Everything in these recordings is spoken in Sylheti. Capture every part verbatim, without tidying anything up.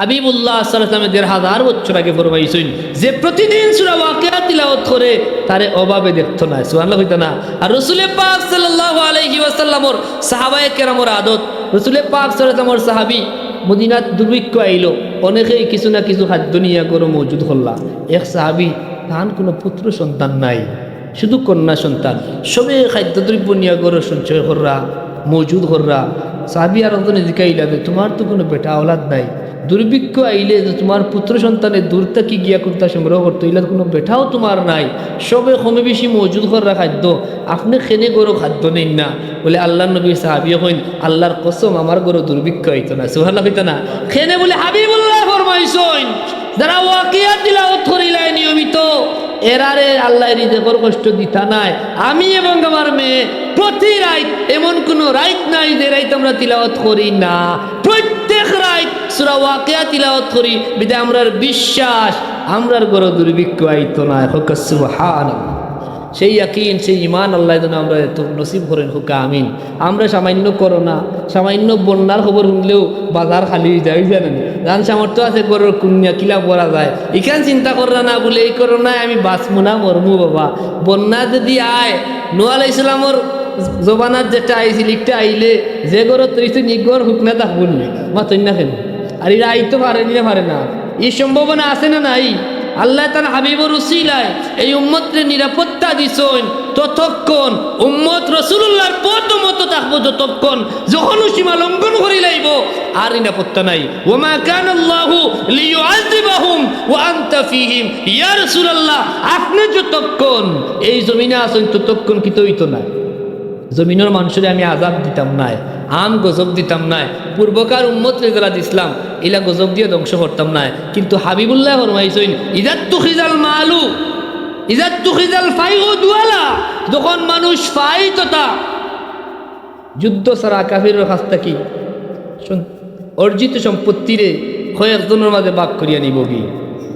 হাবিবুল্লাহ সাল্লাল্লাহু আলাইহি ওয়াসাল্লামে দেড় হাজার বছর আগে ফরমাইছইন যে প্রতিদিন সূরা ওয়াকিয়া তিলাওয়াত করে, তারে অভাবে দেখতো নায়। সুবহানাল্লাহ কইতা না? আর রসুলে পাক সাল্লাল্লাহু আলাইহি ওয়াসাল্লামর সাহাবায়ে কেরামর আদত, রসুলে পাক সাল্লাল্লাহু আলাইহি ওয়াসাল্লামর সাহাবী মদিনাত দুর্ভিক্ষ আইলো, অনেকেই কিছু না কিছু খাদ্য নিয়া ঘরো মজুদ করলা। এক সাহাবী, তান কোনো পুত্র সন্তান নাই, শুধু কন্যা সন্তান, সবে খাদ্যদ্রব্য নিয়া ঘরো সঞ্চয় কররা, মজুদ কররা। সাহাবী আর একজনে জিকাইলা যে, "তোমার তো কোনো বেটা আওলাদ নাই, দুর্ভিক্ষ আইলে যে তোমার পুত্র সন্তানে দূর থাকি গিয়া কুন্তা সংগ্রহ করতো, ইলা কোনো বেটাও তোমার নাই, সবে কমে বেশি মজুদ কররা খাদ্য, আপনে কেনে ঘরো খাদ্য নেইন না?" বলে, আল্লাহর নবীর সাহাবীয়ে কইন, "আল্লাহর কসম, আমার ঘরো দুর্ভিক্ষ আইতো না।" সুবহানাল্লাহ কইতা না? কেনে বলে হাবিবুল্লাহ ফরমাইছইন, যারা ওয়াকিয়া তিলাওয়াত করিলায় নিয়মিত, এরারে আল্লায় রিজেকর কষ্ট দিতা নায়। আমি এবং আমার মেয়ে প্রতি রাইত, এমন কোনো রাইত নাই যে রাইত আমরা তিলাওয়াত করি না। প্রত্যেক রাইত সূরা ওয়াকিয়া তিলাওয়াত করি, বিধায় আমরার বিশ্বাস, আমরার ঘরো দুর্ভিক্ষ আইতো নায়। কউক্কা সুবহানাল্লাহ। সেই ইয়াকিন, সেই ঈমান আল্লায় যেন আমরারে তো নসিব করইন, কউক্কা আমিন। আমরা সামান্য করোনা, সামান্য বন্যার খবর হুনলেউ বাজার খালি অইযায়, অইযায় না নি? যান সামর্থ্য আছে, ঘরর কুনিয়া কিলা পড়া যায়, ইখান চিন্তা কররা না বলে, এই করোনায় আমি বাঁচমু না মরমু বাবা। বন্যা যদি আয়, নূহ আলাইহিস সালামর জমানাত যেটা আইছিল, ইটা আইলে যে ঘরো তৈছে নি ঘর হুকনা থাকবো নি, মাতইন না কেনে? আর ইরা আইতো পারে নি না পারে না, এই সম্ভাবনা আছে না নাই? আল্লায় তান হাবিবর উসিলায় এই উম্মতরে নিরাপত্তা দিছইন। ততক্ষণ উম্মত রাসূলুল্লাহর পথ মতো থাকবো যতক্ষণ, যখন সীমা লঙ্ঘন করিলাইবো, আর নিরাপত্তা নাই। ওয়া মা কানা আল্লাহু লিয়ুআযযিবাহুম ওয়া আনতা ফীহিম। ইয়া রাসূলুল্লাহ, আপনে যতক্ষণ এই জমিনে আছইন, ততক্ষণ কিতা অইতো নায়? জমিনর মানুষরে আমি আযাব দিতাম নায়, আম গজব দিতাম নায়, পূর্বকার উম্মতরে যেলা দিছলাম, ইলা গজব দিয়া ধ্বংস করতাম নায়। কিন্তু হাবিবুল্লায় ফরমাইছইন, ইযাত্তুখিযাল মালু, ইযাত্তুখিযাল ফাইউ দুয়ালা, যখন মানুষ ফাই তথা যুদ্ধ ছাড়া কাফিরর কাছ থাকি সন-, অর্জিত সম্পত্তিরে কয়েকজনর মাঝে ভাগ করিয়া নিবোগি।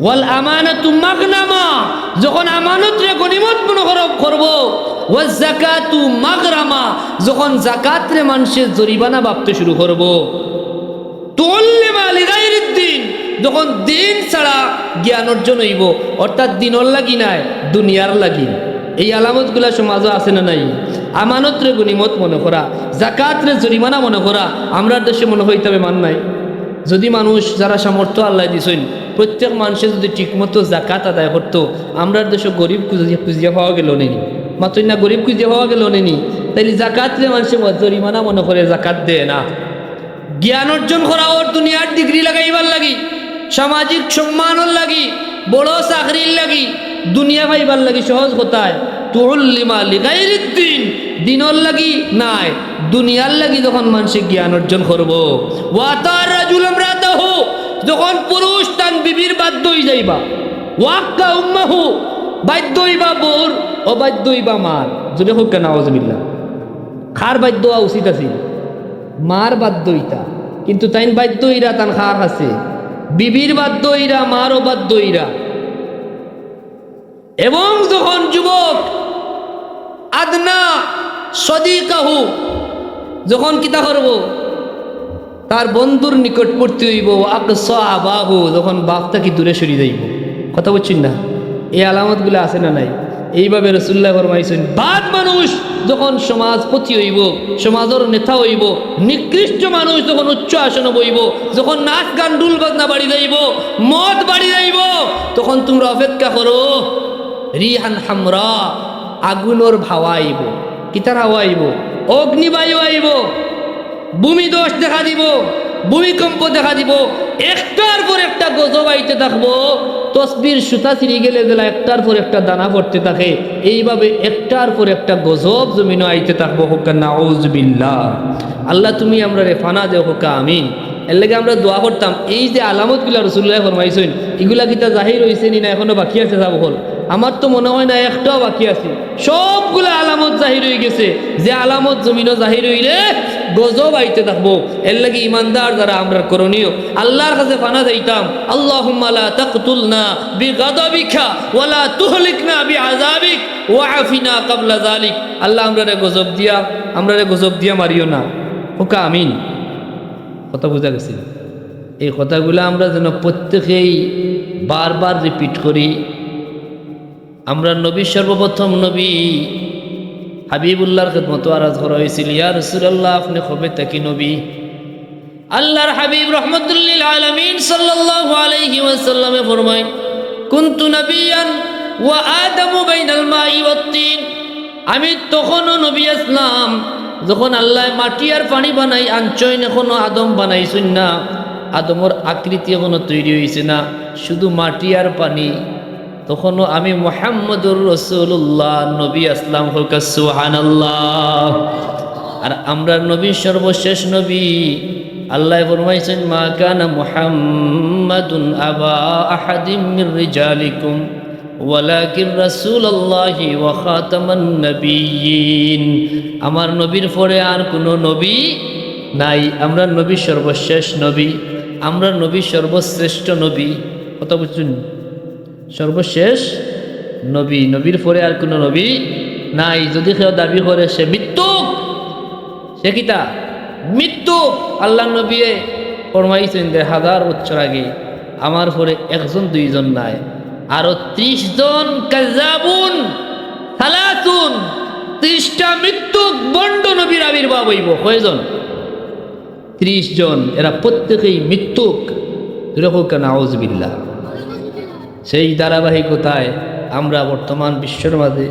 ওয়াল আমানাতু মাগনামা, যখন আমানতরে গনিমত মনে কর-, করবো। ওয়াজ যাকাতু মাগরামা, যখন যাকাতরে মানষে জরিমানা ভাবতে শুরু করবো। তুউল্লিমা লিগাইরিদ দ্বীন, যখন দ্বীন ছাড়া জ্ঞান অর্জন অইবো, অর্থাৎ দ্বীনর লাগি নায়, দুনিয়ার লাগি। এই আলামতগুলা সমাজো আছে না নাই? আমানতরে গনিমত মনে করা, যাকাতরে জরিমানা মনে করা, আমরার দেশে মনে হয় ইতা বেমান নাই। যদি মানুষ যারা সামর্থ্য আল্লায় দিছইন, প্রত্যেক মানষে যদি ঠিকমতো যাকাত আদায় করতো, আমরার দেশো গরিব খুঁজিয়া, খুঁজিয়া পাওয়া গেলো নে নি। মাতইন না, গরিব খুঁজিয়া পাওয়া গেলো নে নি। তাইলে যাকাতরে মানষে ম-, জরিমানা মনে করে যাকাত দেয় না। জ্ঞান অর্জন করা অর দুনিয়ার ডিগ্রি লাগাইবার লাগি, সামাজিক সম্মানর লাগি, বড় চাকরির লাগি, দুনিয়া পাইবার লাগি সহজ কথায়। তুউল্লিমা লিগাইরিদ দ্বীন, দ্বীনর লাগি নায়, দুনিয়ার লাগি যখন মানষে জ্ঞান অর্জন করবো। ওয়া আতাআর রাজুলু ইমরাতাহু, যখন পুরুষ তান বিবির বাধ্য অইযাইবা। ওয়া আক্কা উম্মাহু, বাধ্য অইবা বউর, অবাধ্য অইবা মার। জোরে কউক্কা নাউজুবিল্লাহ। কার বাধ্য অওয়া উচিত আছিল? মার বাধ্য অইতা, কিন্তু তাইন বাধ্য অইরা তান খার আছে। বিবির বাধ্য অইরা, মারও বাধ্য অইরা। এবং যখন যুবক আদনা সদিকাহু, যখন কিতা করবো, তার বন্ধুর নিকটবর্তী অইবো, আকসা আবাহু, যখন বাপ থাকি দূরে সরি যাইবো। কথা বুঝছইন না? এই আলামতগুলা আছে না নাই? এইভাবে রাসূলুল্লায় ফরমাইছইন, বাদ মানুষ যখন সমাজপতি অইবো, সমাজর নেতা অইবো, নিকৃষ্ট মানুষ যখন উচ্চ আসনো বইবো, যখন নাচ গান ঢুল বাজনা বাড়ি যাইবো, মদ বাড়ি যাইবো, তখন তুমরা অপেক্ষা করো, রিহান হামরা, আগুনর হাওয়া আইবো। কিতার হাওয়া আইবো? অগ্নিবায়ু আইবো। ভূমিধ্বস দেখা দিবো, ভূমিকম্প দেখা দিবো, একটার পর একটা গজব আইতে থাকবো। তসবির সুতা ছিঁড়ি গেলে যেলা একটার পর একটা দানা পড়তে থাকে, এইভাবে একটার পর একটা গজব জমিনো আইতে থাকবো। কউক্কা নাউজুবিল্লাহ। আল্লাহ, তুমি আমরারে ফানা দেও, কউক্কা আমিন। এরলাগি আমরা দোয়া করতাম, এই যে আলামতগুলা রাসূলুল্লায় ফরমাইছইন, ইগুলা কিতা জাহির অইছে নি না এখনো বাকি আছে? সাব অকল, আমার তো মনে হয় না একটাও বাকি আছে। সবগুলা আলামত জাহির অইগেছে। যে আলামত জমিনো জাহির অইলে গজব আইতে থাকবো। এরলাগি ইমানদার যারা, আমরার করণীয় আল্লাহর কাছে ফানা চাইতাম, আল্লাহুম্মা লা তাকতুলনা বিগাদাবিকা ওয়া লা তুহলিকনা বিআযাবিক ওয়া আফিনা ক্বাবলা যালিক। আল্লাহ, আমরারে গজব দিয়া, আমরারে গজব দিয়া মারিও না। কউক্কা আমিন। কথা বুঝা গেছে? এই কথাগুলা আমরা যেন প্রত্যেকেই বারবার রিপিট করি। আমরার নবী সর্বপ্রথম নবী। হাবিবুল্লাহর খেদমতো আরজ করা অইছিল, "ইয়া রাসূলুল্লাহ, আপনে কবে থাকি নবী?" আল্লাহর হাবিব রহমতুল্লিল আলামিন সাল্লাল্লাহু আলাইহি ওয়াসাল্লামে ফরমাইন, "কুনতু নাবিয়ান ওয়া আদামু বাইনাল মাই ওয়াত তিন।" আমি তখনও নবী আছলাম, যখন আল্লায় মাটি আর পানি বানাই আনছইন, এখনো আদম বানাইছইন না। আদমর আকৃতি এখনো তৈরি অইছে না, শুধু মাটি আর পানি। তখনও আমি মুহাম্মদুর রাসূলুল্লাহ নবী আছলাম। কউক্কা সুবহানাল্লাহ। আর আমরার নবী সর্বশেষ নবী। আল্লায় ফরমাইছইন, "মা কানা মুহাম্মাদুন আবা আহাদিম মির রিজালিকুম ওয়ালাকিন রাসূলুল্লাহি ওয়া খাতামান নাবিয়্যিন।" আমার নবীর পরে আর কুনু নবী নাই। আমরার নবী সর্বশেষ নবী, আমরার নবী সর্বশ্রেষ্ঠ নবী। কথা বুঝছইন? সর্বশেষ নবী, নবীর পরে আর কুনু নবী নাই। যুদি কেউ দাবি করে, সে মিথ্যুক। সে কিতা? মিথ্যুক। আল্লাহর নবীয়ে ফরমাইছইন যে হাজার বছর আগে, "আমার পরে একজন দুইজন নায়, আরো ত্রিশ জন কাজ্জাবুন সালাসুন, ত্রিশটা মিথ্যুক ভণ্ড নবীর আবির্ভাব অইবো।" কয়জন? ত্রিশ জন। এরা প্রত্যেকেই মিথ্যুক। জোরে কউক্কা নাউজুবিল্লাহ। সেই ধারাবাহিকতায় আমরা বর্তমান বিশ্বর মাঝে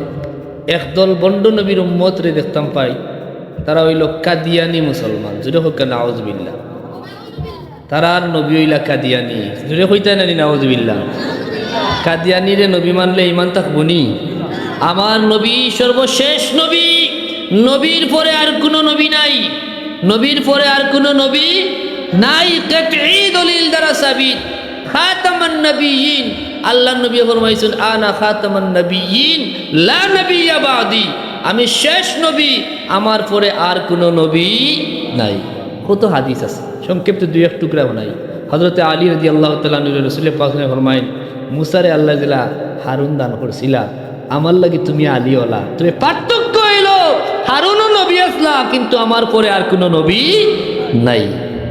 একদল ভণ্ড নবীর উম্মতরে দেখতাম পাই, তারা অইলো কাদিয়ানি মুসলমান। জোরে কউক্কা নাউজুবিল্লাহ। তারার নবী অইলা কাদিয়ানি। জোরে কইতায় নানি নাউজুবিল্লাহ? কাদিয়ানিরে নবী মানলে ইমান থাকবো নি? আমার নবী সর্বশেষ নবী, নবীর পরে আর কুনু নবী নাই, নবীর পরে আর কুনু নবী নাই। কাতঈ দলিল দ্বারা সাবিত। খাতামান নাবিয়্যিন, আল্লাহর নবী ফরমাইছইন, "আনা খাতামান নাবিয়্যিন, লা নাবিয়্যা বাদি।" আমি শেষ নবী, আমার পরে আর কুনু নবী নাই। কত হাদিস আছে, সংক্ষেপ্ত দুই এক টুকরা বানাই। হযরতে আলী রাদিয়াল্লাহু তাআলা আনহু রাসূলে পাক ফরমাইন, "মুসারে আল্লায় যেলা হারুন দান করছিলা, আমার লাগি তুমি আলী অলা।" তবে পার্থক্য অইলো, হারুনও নবী আছলা, কিন্তু আমার পরে আর কুনু নবী নাই।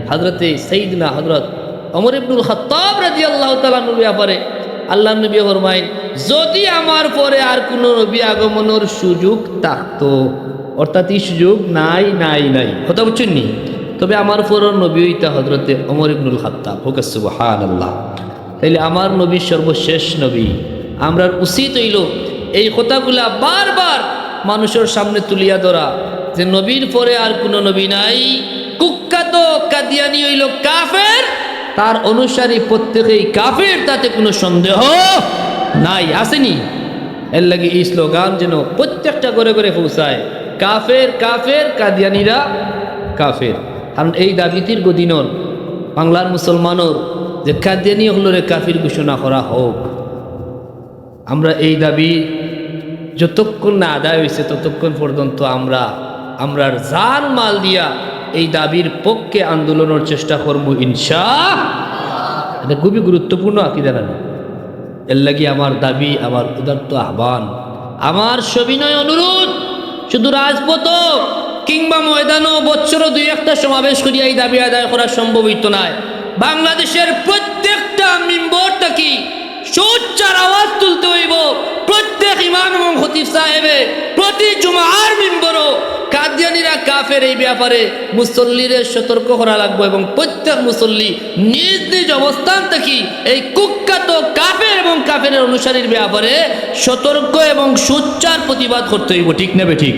হযরতে সাইয়্যিদনা হযরত ওমর ইবনুল খাত্তাব রাদিয়াল্লাহু তাআলা আনহুর ব্যাপারে আল্লাহর নবী ফরমাইন, "যুদি আমার পরে আর কুনু নবী আগমনর সুযোগ থাকতো," অর্থাৎ ই সুযোগ নাই, নাই, নাই। কথা বুঝছইন নি? তবে আমার পরর নবী অইতা হযরতে ওমর ইবনুল খাত্তাব। কউক্কা সুবহানাল্লাহ। তাইলে আমার নবী সর্বশেষ নবী। আমরার উচিত অইলো এই কথাগুলা বারবার মানুষর সামনে তুলিয়া ধরা যে নবীর পরে আর কুনু নবী নাই। কুখ্যাত কাদিয়ানি অইলো কাফের, তার অনুসারী প্রত্যেকেই কাফের, তাতে কুনু সন্দেহ নাই। আছে নি? এরলাগি ই স্লোগান যেন প্রত্যেকটা ঘরে ঘরে পৌঁছায়, "কাফের, কাফের, কাদিয়ানিরা কাফের।" কারণ এই দাবি দীর্ঘদিনর বাংলার মুসলমানর যে কাদিয়ানি অকলরে কাফির ঘোষণা করা হোক, আমরা এই দাবি যতক্ষণ না আদায় অইছে, ততক্ষণ পর্যন্ত আমরা আমরার জান মাল দিয়া এই দাবির পক্ষে আন্দোলনর চেষ্টা করমু, ইনশা। এটা খুবই গুরুত্বপূর্ণ আকিদা নানি? এরলাগি আমার দাবি, আমার উদাত্ত আহ্বান, আমার সবিনয় অনুরোধ, শুধু রাজপথ কিংবা ময়দানো বছরো দুই একটা সমাবেশ করিয়া এই দাবি আদায় করা সম্ভব অইতো নায়। বাংলাদেশের প্রত্যেকটা মিম্বর থাকি সোচ্চার আওয়াজ তুলতে অইবো। প্রত্যেক ইমাম এবং খতিব সাহেবে প্রতি জুমার মিম্বরো কাদিয়ানিরা কাফের এই ব্যাপারে মুসল্লিরে সতর্ক করা লাগবো এবং প্রত্যেক মুসল্লি নিজ নিজ অবস্থান থাকি এই কুখ্যাত কাফের এবং কাফেরের অনুসারীর ব্যাপারে সতর্ক এবং সোচ্চার প্রতিবাদ করতে অইবো। ঠিক না বেঠিক?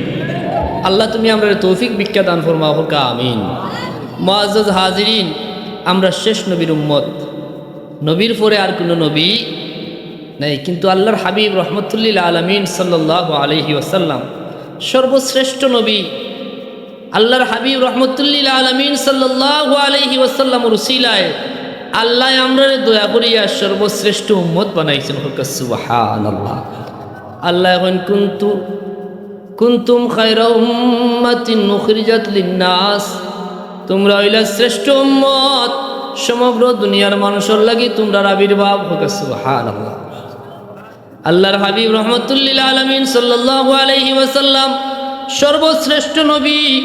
আল্লাহ তুমি আমরারে তৌফিক ভিক্ষা দান ফরমাও, কউক্কা আমিন। মুআজ্জাজ হাজিরিন, আমরা শেষ নবীর উম্মত, নবীর পরে আর কুনু নবী নাই, কিন্তু আল্লাহর হাবিব রহমতুল্লিল আলামিন সাল্লাল্লাহু আলাইহি ওয়াসাল্লাম সর্বশ্রেষ্ঠ নবী। আল্লাহর হাবিব রহমতুল্লিল আলামিন সাল্লাল্লাহু আলাইহি ওয়াসাল্লামর উসিলায় আল্লায় আমরারে দয়া করিয়া সর্বশ্রেষ্ঠ উম্মত বানাইছইন। কউক্কা সুবহানাল্লাহ। আল্লায় কইন, "কুনতু, কুনতুম খায়রা উম্মাতিন উখরিজাত লিন্নাস।" তুমরা অইলা শ্রেষ্ঠ উম্মত, সমগ্র দুনিয়ার মানুষর লাগি তুমরার আবির্ভাব। কউক্কা সুবহানাল্লাহ। আল্লাহর হাবিব রহমতুল্লিল আলামিন সাল্লাল্লাহু আলাইহি ওয়াসাল্লাম সর্বশ্রেষ্ঠ নবী,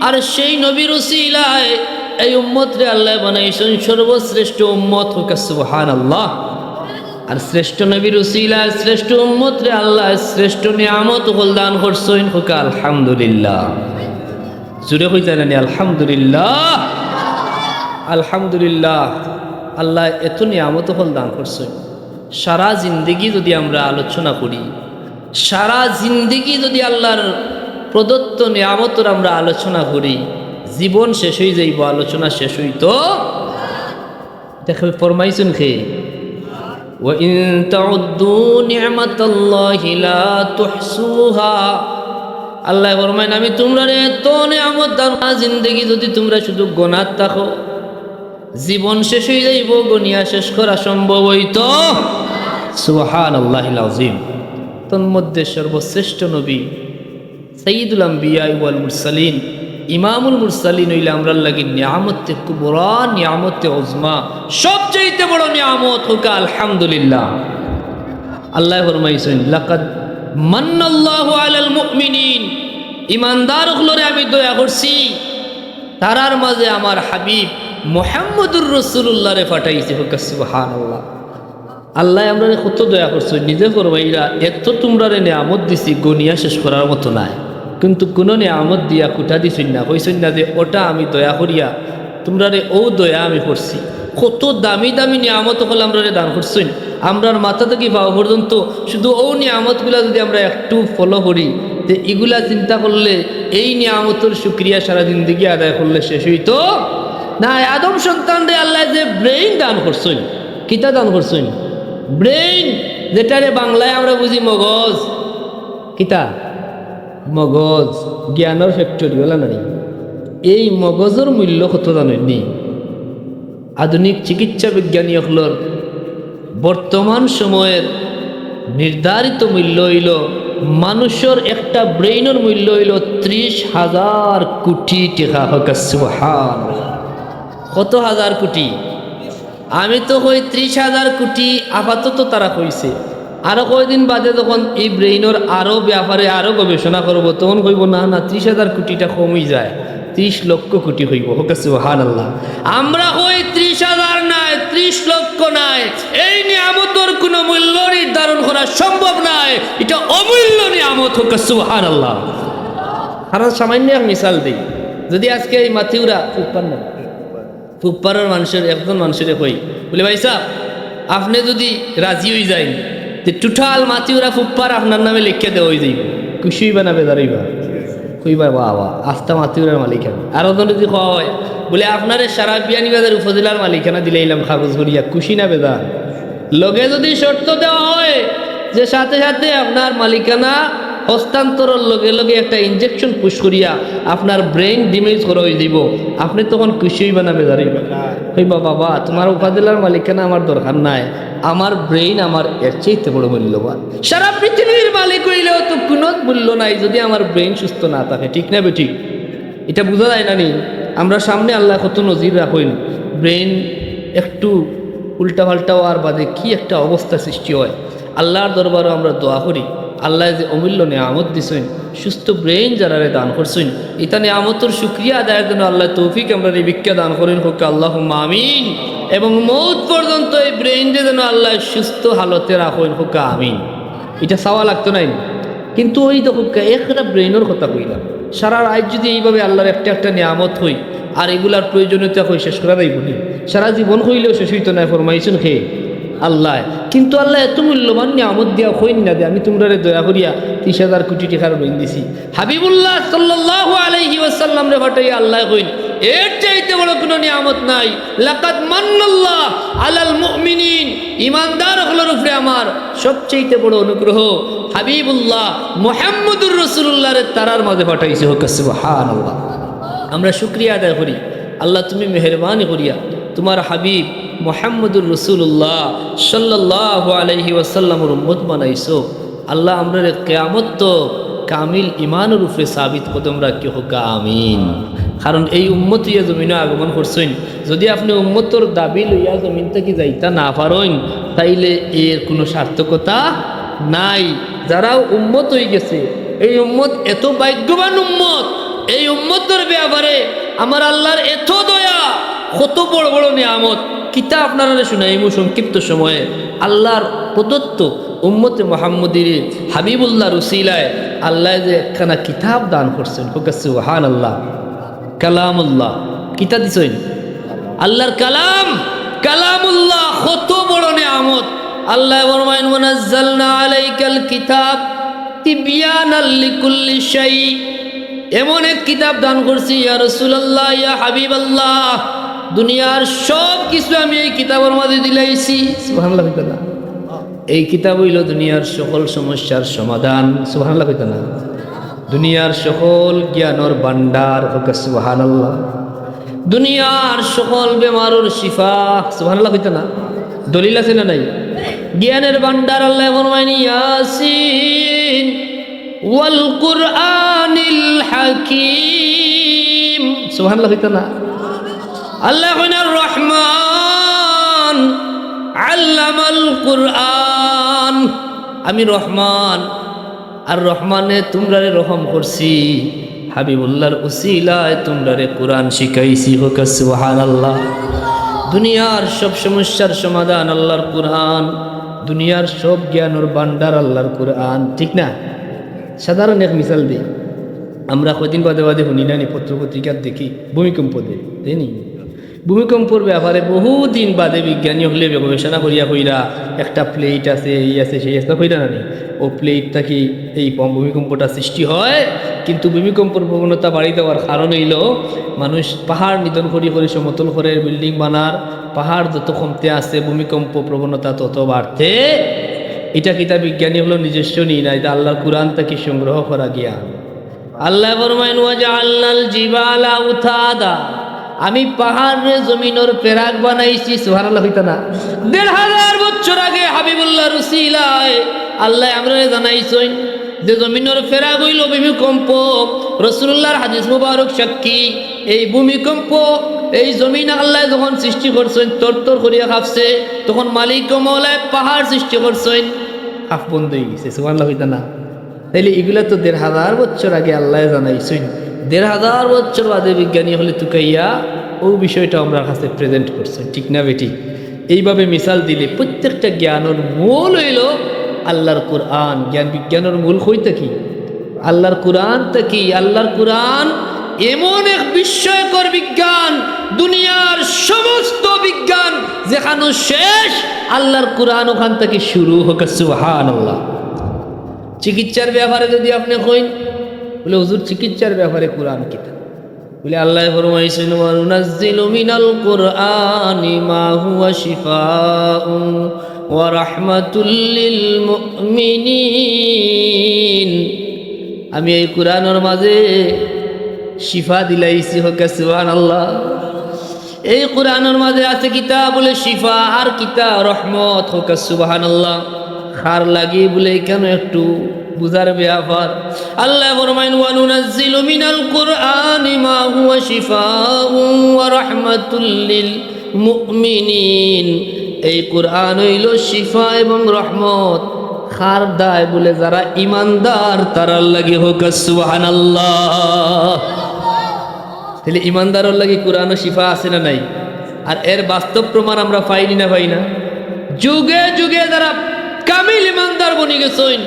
আর সেই নবীর উসিলায় এই উম্মতরে আল্লায় বানাইছইন সর্বশ্রেষ্ঠ উম্মত, কউক্কা সুবহানাল্লাহ। আর শ্রেষ্ঠ নবীর উসিলায় শ্রেষ্ঠ উম্মতরে আল্লায় শ্রেষ্ঠ নিয়ামত অকল দান করছইন, কউক্কা আলহামদুলিল্লাহ। জোরে কইতা নানি আলহামদুলিল্লাহ? আলহামদুলিল্লাহ, আল্লায় এত নিয়ামত অকল দান করছইন। সারা জিন্দেগি যুদি আমরা আলোচনা করি, সারা জিন্দেগি যুদি আল্লার প্রদত্ত নিয়ামতর আমরা আলোচনা করি, জীবন শেষ অইযাইবো, আলোচনা শেষ অইতো। দেখো, ফরমাইছইন কে? "ওয়া ইন তাউদ্দু নি'মাতাল্লাহি লা তুহসুহা।" আল্লায় ফরমাইন, "আমি তুমরারে এত নিয়ামত দান, জিন্দেগি যুদি তুমরা শুধু গনাত থাকো, জীবন শেষ অইযাইবো, গনিয়া শেষ করা সম্ভব অইতো।" সুবহানাল্লাহিল আযীম। তন্মধ্যে সর্বশ্রেষ্ঠ নবী, সাইয়্যিদুল আম্বিয়া ওয়াল মুরসালিন, ইমামুল মুরসালিন অইলা আমরার লাগি নিয়ামতে কুবরা, নিয়ামতে উজমা, সবচাইতে বড় নিয়ামত, কউক্কা আলহামদুলিল্লাহ। আল্লায় ফরমাইছইন, "লাকাদ মান্নাল্লাহু আলাল মুমিনিন", ইমানদার অকলরে আমি দয়া করছি, তারার মাঝে আমার হাবিব মুহাম্মদুর রাসূলুল্লাহরে পাঠাইছি, কউক্কা সুবহানাল্লাহ। আল্লায় আমরারে কত দয়া করছইন, নিজে ফরমাইরা, "এত তুমরারে নিয়ামত দিছি, গনিয়া শেষ করার মতো নায়, কিন্তু কুনু নিয়ামত দিয়া কুটা দিছইন না, কইছইন না যে ওটা আমি দয়া করিয়া তুমরারে, অউ দয়া আমি করছি।" কত দামি দামি নিয়ামত অকল আমরারে দান করছইন। আমরার মাথা থাকি পাও পর্যন্ত শুধু অউ নিয়ামতগুলা যুদি আমরা একটু follow করি, তে ইগুলা চিন্তা করলে, এই নিয়ামতর শুকরিয়া সারা জিন্দেগি আদায় করলে শেষ অইতো নায়। আদম সন্তানরে আল্লায় যে brain দান করছইন, কিতা দান করছইন? Brain, যেটারে বাংলায় আমরা বুঝি মগজ। কিতা? মগজ, জ্ঞানর factory, অলা নানি? এই মগজর মূল্য কত জানইননি? আধুনিক চিকিৎসা বিজ্ঞানী অকলর বর্তমান সময়র নির্ধারিত মূল্য অইলো, মানুষর একটা brainর মূল্য অইলো ত্রিশ হাজার কোটি টেকা। কউক্কা সুবহানাল্লাহ। কত হাজার কোটি? আমি তো কই ত্রিশ হাজার কোটি আপাতত তারা কইছে, আরো কয়দিন বাদে যখন এই brainর আরো ব্যাপারে আরো গবেষণা করবো, তখন কইবো, "না, না, ত্রিশ হাজার কোটিটা কম অইযায়, ত্রিশ লক্ষ কোটি অইবো।" কউক্কা সুবহানাল্লাহ। আমরা কই ত্রিশ হাজার নায়, ত্রিশ লক্ষ নায়, এই নিয়ামতর কুনু মূল্য নির্ধারণ করা সম্ভব নায়, ইটা অমূল্য নিয়ামত। কউক্কা সুবহানাল্লাহ। কারণ সামান্য এক মিসাল দেই, যুদি আজকে এই মাথিউরা ফুপ্পার নাম ফুপ্পারর মানষর, একজন মানষরে কই, বুলে, "ভাইসাব, আপনে যুদি রাজি অইযাইন, তে total মাথিউরা ফুপ্পার আপনার নামে লেখিয়া দেওয়া অইযাইবো।" খুশি অইবা না বেজার অইবা? কইবা, "বাবা, আস্তা মাথিউরার মালিক আমি।" আরোজনরে যুদি কওয়া অয়, বুলে, "আপনারে সারা বিয়ানীবাজার উপজেলার মালিকানা দিলাইলাম কাগজ করিয়া", খুশি না বেজার? লগে যুদি শর্ত দেওয়া অয় যে সাথে সাথে আপনার মালিকানা হস্তান্তরর লগে লগে একটা injection push করিয়া আপনার brain damage করা অইযাইবো, আপনে তখন খুশি অইবা না বেজার অইবা? কইবা, "বাবা, তুমার উপজেলার মালিকানা আমার দরকার নাই, আমার brain আমার এর চাইতে বড় মূল্যবান। সারা পৃথিবীর মালিক অইলেও তো কুনু মূল্য নাই যুদি আমার brain সুস্থ না থাকে।" ঠিক না বেঠিক? ইটা বুঝা যায় না নি? আমরার সামনে আল্লায় কত নজির রাখইন, brain একটু উল্টাপাল্টা অওয়ার বাদে কি একটা অবস্থা সৃষ্টি অয়। আল্লার দরবারো আমরা দোয়া করি, আল্লায় যে অমূল্য নিয়ামত দিছইন, সুস্থ brain যারারে দান করছইন, ইতা নিয়ামতর শুকরিয়া আদায়র যেন আল্লায় তৌফিক আমরারে ভিক্ষা দান করইন, কউক্কা আল্লাহুম্মা আমিন। এবং মউত পর্যন্ত এই brainরে যেন আল্লায় সুস্থ হালতে রাখইন, কউক্কা আমিন। ইটা চাওয়া লাগতো নায় নি? কিন্তু ওই দেখউক্কা, একটা brainর কথা কইলাম, সারা রাইত যুদি এইভাবে আল্লার একটা একটা নিয়ামত কই, আর এগুলার প্রয়োজনীয়তা কই, শেষ করা যাইবো নি? সারা জীবন কইলেও শেষ অইতো নায়, ফরমাইছইন কে? আল্লায়। কিন্তু আল্লায় এত মূল্যবান নিয়ামত দিয়া কইন না যে, "আমি তুমরারে দয়া করিয়া ত্রিশ হাজার কোটি টেকার ঋণ দিছি।" হাবিবুল্লাহ সাল্লাল্লাহু আলাইহি ওয়াসাল্লামরে পাঠাইয়া আল্লায় কইন, "এর চাইতে বড় কুনু নিয়ামত নাই।" লাকাদ মান্নাল্লাহু আলাল মুমিনিন, ইমানদার অকলর উপরে আমার সবচাইতে বড় অনুগ্রহ, হাবিবুল্লাহ মুহাম্মদুর রাসূলুল্লাহরে তারার মাঝে পাঠাইছি। কউক্কা সুবহানাল্লাহ। আমরা শুকরিয়া আদায় করি, আল্লাহ তুমি মেহেরবানি করিয়া তুমার হাবিব মুহাম্মদুর রাসূলুল্লাহ সাল্লাল্লাহু আলাইহি ওয়াসাল্লামর উম্মত বানাইছো। আল্লাহ আমরারে কিয়ামত তো কামিল ইমানর উপরে সাবিত কদম রাখিও, কউক্কা আমিন। কারণ এই উম্মত অইয়া জমিনো আগমন করছইন, যুদি আপনে উম্মতর দাবি লইয়া জমিন থাকি যাইতা না পারইন, তাইলে এর কুনু সার্থকতা নাই। যারা উম্মত অইগেছে, এই উম্মত এত ভাগ্যবান উম্মত, এই উম্মতর ব্যাপারে আমার আল্লাহর এত দয়া, কত বড় বড় নিয়ামত, কিতা আপনারারে শুনাইমু সংক্ষিপ্ত সময়ে। আল্লাহর প্রদত্ত উম্মতে মুহাম্মদীরে হাবিবুল্লাহর উসিলায় আল্লায় যে একখানা কিতাব দান করছইন, কউক্কা সুবহানাল্লাহ। কালামুল্লাহ, কিতা দিছইন? আল্লাহর কালাম, কালামুল্লাহ, কত বড় নিয়ামত। আল্লায় ফরমাইন, "ওয়া নাজ্জালনা আলাইকাল কিতাব তিবিয়ানাল লিকুল্লি শাই।" এমন এক কিতাব দান করছি, ইয়া রাসূলুল্লাহ, ইয়া হাবিবাল্লাহ, দুনিয়ার সব কিছু আমি এই কিতাবর মাঝে দিলাইছি। সুবহানাল্লাহ কইতা না? এই কিতাব অইলো দুনিয়ার সকল সমস্যার সমাধান। সুবহানাল্লাহ কইতা না? দুনিয়ার সকল জ্ঞানর ভান্ডার, কউক্কা সুবহানাল্লাহ। দুনিয়ার সকল বেমারর শিফা, সুবহানাল্লাহ কইতা না? দলিল আছে না নাই? জ্ঞানের ভান্ডার। আল্লায় ফরমাইন, "ইয়াসিন ওয়াল কুরআনিল হাকিম।" সুবহানাল্লাহ কইতা না? আল্লায় কইন, "আর রহমান, আল্লামাল কুরআন।" আমি রহমান, আর রহমানে তুমরারে রহম করছি, হাবিবুল্লাহর উসিলায় তুমরারে কুরআন শিখাইছি। কউক্কা সুবহানাল্লাহ। দুনিয়ার সব সমস্যার সমাধান আল্লাহর কুরআন, দুনিয়ার সব জ্ঞানর ভান্ডার আল্লাহর কুরআন, ঠিক না? সাধারণ এক মিসাল দেই, আমরা কয়দিন বাদে বাদে হুনি না নি, পত্র পত্রিকাত দেখি ভূমিকম্প দেয়, দেয় নি? ভূমিকম্পর ব্যাপারে বহুদিন বাদে বিজ্ঞানী অকলে গবেষণা করিয়া কইরা, একটা প্লেট আছে, এই আছে, সেই আছে, কইরা না নি? অউ প্লেট থাকি এই ভূমিকম্পটা সৃষ্টি হয়। কিন্তু ভূমিকম্পর প্রবণতা বাড়ি যাওয়ার কারণ অইলো মানুষ পাহাড় নিধন করি করি সমতল করের, বিল্ডিং বানার, পাহাড় যত কমতে আছে ভূমিকম্প প্রবণতা তত বাড়তে। ইটা কিতা বিজ্ঞানী অকলর নিজস্ব নি না, ইটা আল্লাহর কুরআন থাকি সংগ্রহ করা জ্ঞান। আল্লায় ফরমাইন, "ওয়াজাআলনাল জিবালা আওতাদা।" আমি পাহাড়রে জমিনর পেরাক বানাইছি। সুবহানাল্লাহ কইতা না? দেড় হাজার বছর আগে হাবিবুল্লাহর উসিলায় আল্লায় আমরারে জানাইছইন যে জমিনর পেরাক অইলো ভূমিকম্প। রাসূলুল্লাহর হাদিস মুবারক সাক্ষী, এই ভূমিকম্প, এই জমিন আল্লায় যখন সৃষ্টি করছইন, তরতর করিয়া কাঁপছে, তখন মালিক ও মওলায় পাহাড় সৃষ্টি করছইন, কাঁপ বন্ধ অইগেছে। সুবহানাল্লাহ কইতা না? তাইলে ইগুলা তো দেড় হাজার বছর আগে আল্লায় জানাইছইন, দেড় হাজার বছর বাদে বিজ্ঞানী অকলে তুকাইয়া অউ বিষয়টা আমরার কাছে present করছইন, ঠিক না বেঠিক? এইভাবে মিসাল দিলে প্রত্যেকটা জ্ঞানর মূল অইলো আল্লাহর কুরআন। জ্ঞান বিজ্ঞানর মূল কই থাকি? আল্লাহর কুরআন থাকি। আল্লাহর কুরআন এমন এক বিস্ময়কর বিজ্ঞান, দুনিয়ার সমস্ত বিজ্ঞান যেখানো শেষ, আল্লাহর কুরআন ওখান থাকি শুরু। কউক্কা সুবহানাল্লাহ। চিকিৎসার ব্যাপারে যদি আপনে কইন, বলে, "হুজুর, চিকিৎসার ব্যাপারে কুরআন কিতা?" বলে, আল্লায় ফরমাইছইন, "ওয়া নুনাজ্জিলু মিনাল কুরআনি মা হুয়া শিফাউন ওয়া রাহমাতুল লিল মুমিনিন।" আমি এই কুরআনর মাঝে শিফা দিলাইছি। কউক্কা সুবহানাল্লাহ। এই কুরআনর মাঝে আছে কিতা? বলে, "শিফা।" আর কিতা? রহমত। কউক্কা সুবহানাল্লাহ। কার লাগি? বলে, ইখানো একটু বুঝার ব্যাপার। আল্লায় ফরমাইন, "ওয়া নুনাজ্জিলু মিনাল কুরআনি মা হুয়া শিফাউন ওয়া রাহমাতুল লিল মুমিনিন।" এই কুরআন অইলো শিফা এবং রহমত। কার দায়? বলে, যারা ইমানদার তারার লাগি। কউক্কা সুবহানাল্লাহ। তাইলে ইমানদারর লাগি কুরআনো শিফা আছে না নাই? আর এর বাস্তব প্রমাণ আমরা পাইনি না, পাই না? যুগে যুগে যারা কামিল ইমানদার বনি গেছইন,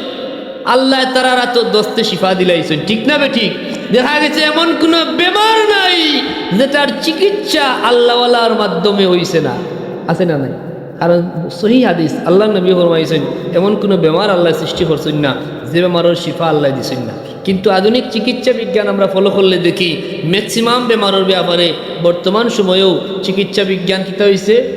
আল্লায় তারার আতো দস্তে শিফা দিলাইছইন, ঠিক না বেঠিক? দেখা গেছে এমন কুনু বেমার নাই যেটার চিকিৎসা আল্লাহওয়ালার মাধ্যমে অইছে না, আছে না নাই? কারণ সহি হাদিস, আল্লাহর নবী ফরমাইছইন, এমন কুনু বেমার আল্লায় সৃষ্টি করছইন না যে বেমারর শিফা আল্লায় দিছইন না। কিন্তু আধুনিক চিকিৎসা বিজ্ঞান আমরা follow করলে দেখি, maximum বেমারর ব্যাপারে বর্তমান সময়েও চিকিৎসা বিজ্ঞান কিতা অইছে?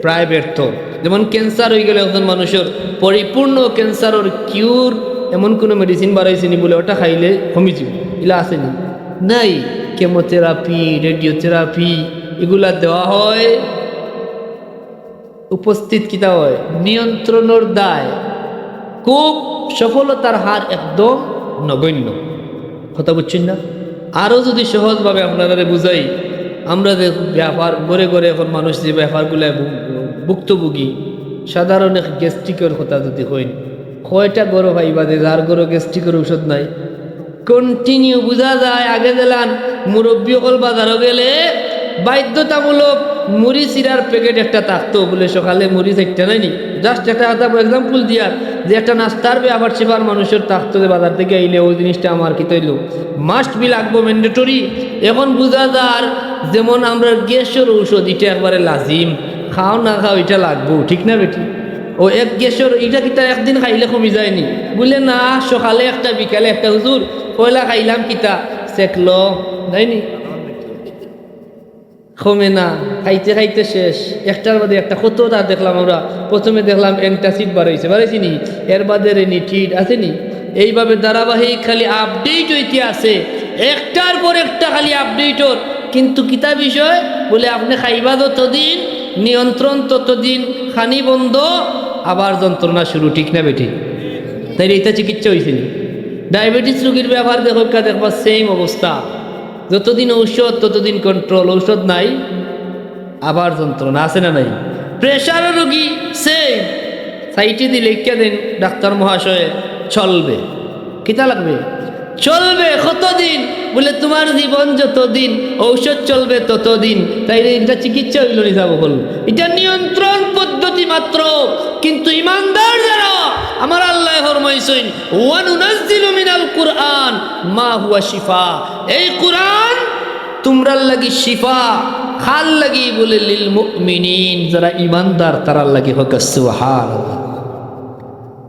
প্রায় ব্যর্থ। যেমন cancer অইগেলো একজন মানুষর, পরিপূর্ণ cancer-র cure এমন কুনু medicine বারইছে নি বলে ওটা খাইলে কমি যিবো, ইলা আছে নি? নাই। Chemotherapy, radiotherapy ইগুলা দেওয়া হয়, উপস্থিত কিতা হয়? নিয়ন্ত্রণর দায়। খুব সফলতার হার একদম নগণ্য। কথা বুঝছইন না? আরও যদি সহজভাবে আপনারারে বুঝাই, আমরা যে ব্যাপার, ঘরে ঘরে এখন মানুষ যে ব্যাপারগুলায় ভু-, ভুক্তভোগী, সাধারণ এক gastric-র কথা যদি কইন, কয়টা ঘরো পাইবা যে যার ঘরো gastric-র ঔষধ নাই? কন্টিনিউ বুঝা যায়। আগে যেলান মুরব্বি অকল বাজারো গেলে বাধ্যতামূলক মুড়ি চিরার প্যাকেট একটা থাকতো, বুলে সকালে মুড়ি চাইরটা নায়নি, just একটা কথা এক্সাম্পল দিয়ার, যে একটা নাস্তার ব্যাপার সেবার মানুষর থাকতো, যে বাজার থাকি আইলে অউ জিনিসটা আমার কিতা অইলো, মাস্ট বি লাগবো, ম্যান্ডেটরি। এখন বুঝা যার যেমন আমরার গ্যাসর ঔষধ, ইটা একবারে লাজিম, খাও না খাও ইটা লাগবো, ঠিক না বেটি? অউ এক গ্যাসর ইটা কিতা একদিন খাইলে কমি যায়নি? বুলে না, সকালে একটা বিকালে একটা, হুজুর পয়লা খাইলাম কিতা, সেকলো, তাইনি? কমে না, খাইতে খাইতে শেষ। একটার বাদে একটা, কততা দেখলাম আমরা, প্রথমে দেখলাম অ্যান্টাসিড বারইছে, বারইছে নি? এর বাদে রেনিটিড আছে নি? এইভাবে ধারাবাহিক খালি আপডেট অইতে আছে, একটার পর একটা খালি আপডেট অর। কিন্তু কিতা বিষয়? বুলে আপনে খাইবা যতদিন, নিয়ন্ত্রণ ততদিন, খানি বন্ধ, আবার যন্ত্রণা শুরু, ঠিক না বেটি? তাইলে ইটা চিকিৎসা অইছে নি? ডায়াবেটিস রোগীর ব্যাপার দেখউক্কা, দেখবা সেম অবস্থা। যতদিন ঔষধ ততদিন কন্ট্রোল, ঔষধ নাই আবার যন্ত্রণা, আছে না নাই? প্রেশার রোগী সেম, সাইডে দি লেখিয়া দেইন ডাক্তার মহাশয়ে, চলবে। কিতা লাগবে? চলবে। কতদিন? বুলে তুমার জীবন যতদিন, ঔষধ চলবে ততদিন। তাইলে ইটা চিকিৎসা অইলো নি? ইটা নিয়ন্ত্রণ পদ্ধতি মাত্র। কিন্তু ইমানদার যারা, আমার আল্লায় ফরমাইছইন, "ওয়া নুনাজ্জিলু মিনাল কুরআন মা হুয়া শিফা।" এই কুরআন তুমরার লাগি শিফা। কার লাগি? বুলে, "লিল মুমিনিন", যারা ইমানদার তারার লাগি। কউক্কা সুবহানাল্লাহ।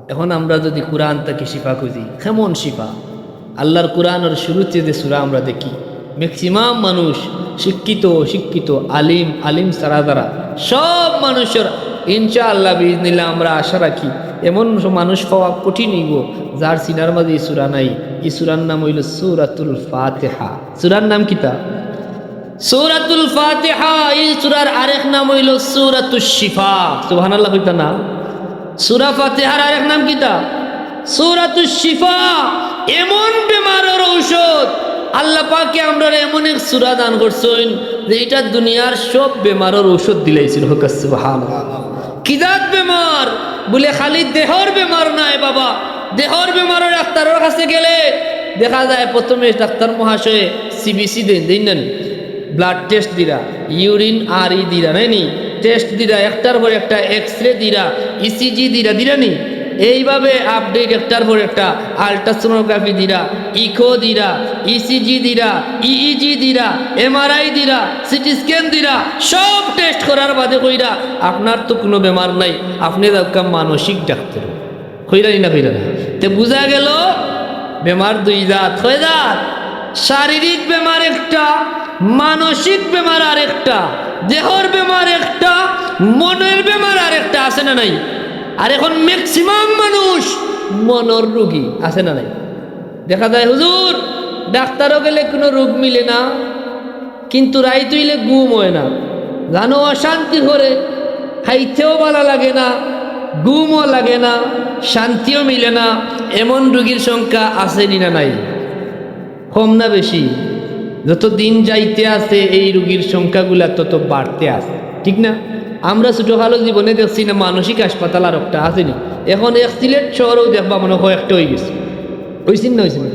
এখন আমরা যুদি কুরআন থাকি শিফা খুজি, কেমন শিফা? আল্লার কুরআনর শুরুতে যে সূরা আমরা দেখি, ম্যাক্সিমাম মানুষ, শিক্ষিত অশিক্ষিত, আলিম আলিম ছাড়া যারা, সব মানুষর ইনশাআল্লাহ বিইজনিল্লাহ আমরা আশা রাখি, এমন মানুষ পাওয়া কঠিন অইবো যার সিনার মাঝে ই সূরা নাই। ই সূরার নাম অইলো সূরাতুল ফাতিহা। সূরার নাম কিতা? সূরাতুল ফাতিহা। ই সূরার আরেক নাম অইলো সূরাতুশ শিফা। সুবহানাল্লাহ কইতা না? সূরা ফাতিহার আরেক নাম কিতা? সূরাতুশ শিফা। এমন বেমারর ঔষধ। আল্লাহ পাকে আমরারে এমন এক সূরা দান করছইন যে ইটা দুনিয়ার সব বেমারর ঔষধ দিলাইছিল। কউক্কা সুবহানাল্লাহ। কি জাত বেমার? বুলে, খালি দেহর বেমার নায় বাবা। দেহর বেমারর ডাক্তারর কাছে গেলে দেখা যায় প্রথমে ডাক্তার মহাশয়ে সিবিসি দেইন, দেইন না নি? ব্লাড টেস্ট দিরা, ইউরিন আর ই দিরা, নায়নি? টেস্ট দিরা, একটার পর একটা এক্সরে দিরা, ইসিজি দিরা, দিরা নি? এইভাবে আপডেট একটার পর একটা, আল্ট্রাসোনোগ্রাফি দিরা, ইকো দিরা, ইসিজি দিরা, ইইজি দিরা, এমআরআই দিরা, সিটি স্ক্যান দিরা, সব টেস্ট করার বাদে কইরা, "আপনার তো কুনু বেমার নাই, আপনে যাউক্কা মানসিক ডাক্তার।" কইরা নি না কইরা না? তে বুঝা গেল বেমার দুই জাত। কয় জাত? শারীরিক বেমার একটা, মানসিক বেমার আরেকটা, দেহর বেমার একটা, মনের বেমার আরেকটা, আছে না নাই? আর এখন ম্যাক্সিমাম মানুষ মনর রোগী, আছে না নাই? দেখা যায়, "হুজুর, ডাক্তারো গেলে কুনু রোগ মিলে না, কিন্তু রাইত অইলে ঘুম অয় না, জানো অশান্তি করে, খাইতেও ভালা লাগে না, ঘুমও লাগে না, শান্তিও মিলে না", এমন রোগীর সংখ্যা আছে নি না নাই? কম না বেশি? যত দিন যাইতে আছে এই রোগীর সংখ্যাগুলা তত বাড়তে আছে, ঠিক না? আমরা ছোটকালো জীবনে দেখছি না, মানসিক হাসপাতাল আরোকটা আছে নি? এখন এক সিলেট শহরেও দেখবা মনে অয় একটা অইগেছে। অইছে নি না অইছে নি?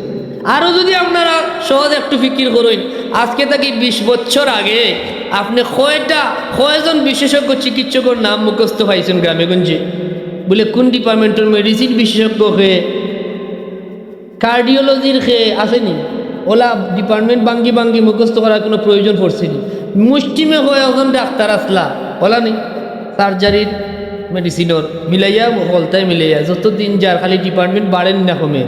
আরো যুদি আপনারা সহজ একটু ফিকির করইন, আজকে থাকি বিশ বছর আগে আপনে কয়টা, কয়জন বিশেষজ্ঞ চিকিৎসকর নাম মুখস্থ পাইছইন গ্রামে গঞ্জে? বুলে কুন ডিপার্টমেন্টর মেডিসিন বিশেষজ্ঞ কে, কার্ডিওলজির কে, আছে নি? অলা ডিপার্টমেন্ট ভাঙ্গি ভাঙ্গি মুখস্থ করার কুনু প্রয়োজন পড়ছে নি? মুষ্টিমেয় কয়জন ডাক্তার আছলা, অলা নি? সার্জারির, মেডিসিনর মিলাইয়া, হকলতায় মিলাইয়া, যত দিন যার খালি ডিপার্টমেন্ট বাড়ে নি না কমে?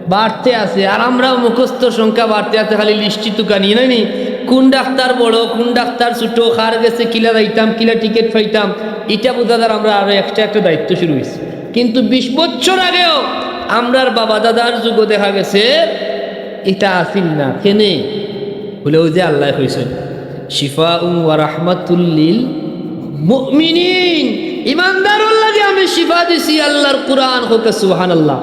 বাড়তে আছে। আর আমরাও মুখস্থর সংখ্যা বাড়তে আছে, খালি লিস্টি তুকানি, নায়নি? কুন ডাক্তার বড়, কুন ডাক্তার ছোট, কার গেছে কিলা যাইতাম, কিলা টিকিট পাইতাম, ইটা বুঝা যার আমরার আরো এক্সট্রা একটা দায়িত্ব শুরু অইছে। কিন্তু বিশ বছর আগেও আমরার বাবা দাদার যুগো দেখা গেছে ইটা আছিল না। কেনে? বুলে অউ যে আল্লায় কইছইন, "শিফাউন ওয়া রাহমাতুল লিল মুমিনিন", ইমানদারর লাগি আমি শিফা দিছি আল্লার কুরআন। কউক্কা সুবহানাল্লাহ।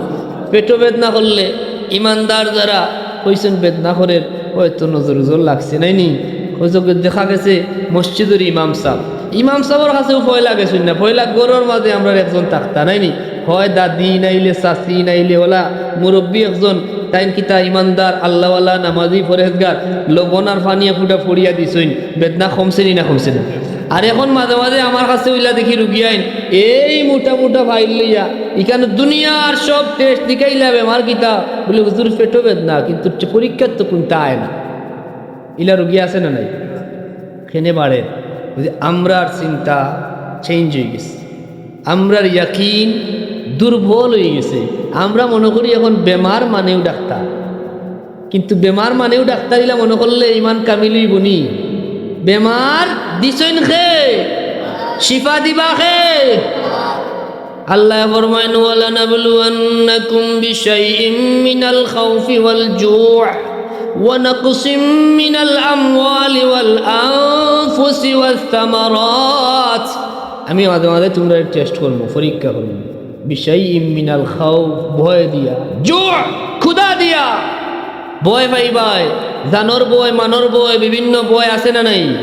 পেটো বেদনা করলে ইমানদার যারা কইছইন বেদনা করের, অয়তো নজর উজর লাগছে, নায়নি? অউ যে দেখা গেছে মসজিদর ইমাম সাব, ইমাম সাবর কাছেও পয়লা গেছইন না, পয়লা ঘরর মাঝে আমরার একজন থাকতা, নায়নি? হয় দাদি নাইলে চাচি নাইলে অলা মুরব্বি একজন তাইন কিতা ইমানদার, আল্লাহওয়ালা, নামাজি, পরহেজগার, লবণ আর পানি এক ফুটা পড়িয়া দিছইন, বেদনা কমছে নি না কমছে না? আর এখন মাঝে মাঝে আমার কাছে অইলা দেখি রুগী আইন, এই মোটা মোটা ফাইল লইয়া, ইখানো দুনিয়ার সব টেস্ট দেখাইলা, বেমার কিতা? বলে, "হুজুর, পেটো বেদনা, কিন্তু পরীক্ষার তো কুনতা আয় না।" ইলা রুগী আছে না নাই? কেনে বাড়ে? বুঝি, আমরার চিন্তা চেঞ্জ অইগেছে, আমরার ইয়াকিন দুর্বল অইগেছে। আমরা মনো করি এখন বেমার মানেউ ডাক্তার, কিন্তু বেমার মানেউ ডাক্তার ইলা মনো করলে ইমান কামিল অইবো নি? বেমার দিছইন কে? শিফা দিবা কে? আল্লায় ফরমাইন, "ولنبلونكم بشيء من الخوف والجوع ونقص من الأموال والأنفس والثمرات।" আমি মাঝে মাঝে তুমরারে টেস্ট করমু, পরীক্ষা করমু। "بشيء من الخوف", ভয় দিয়া, "জু'", ক্ষুধা দিয়া, ভয় পাইবায়, জানর ভয়, মানর ভয়, বিভিন্ন ভয় আছে না নাই?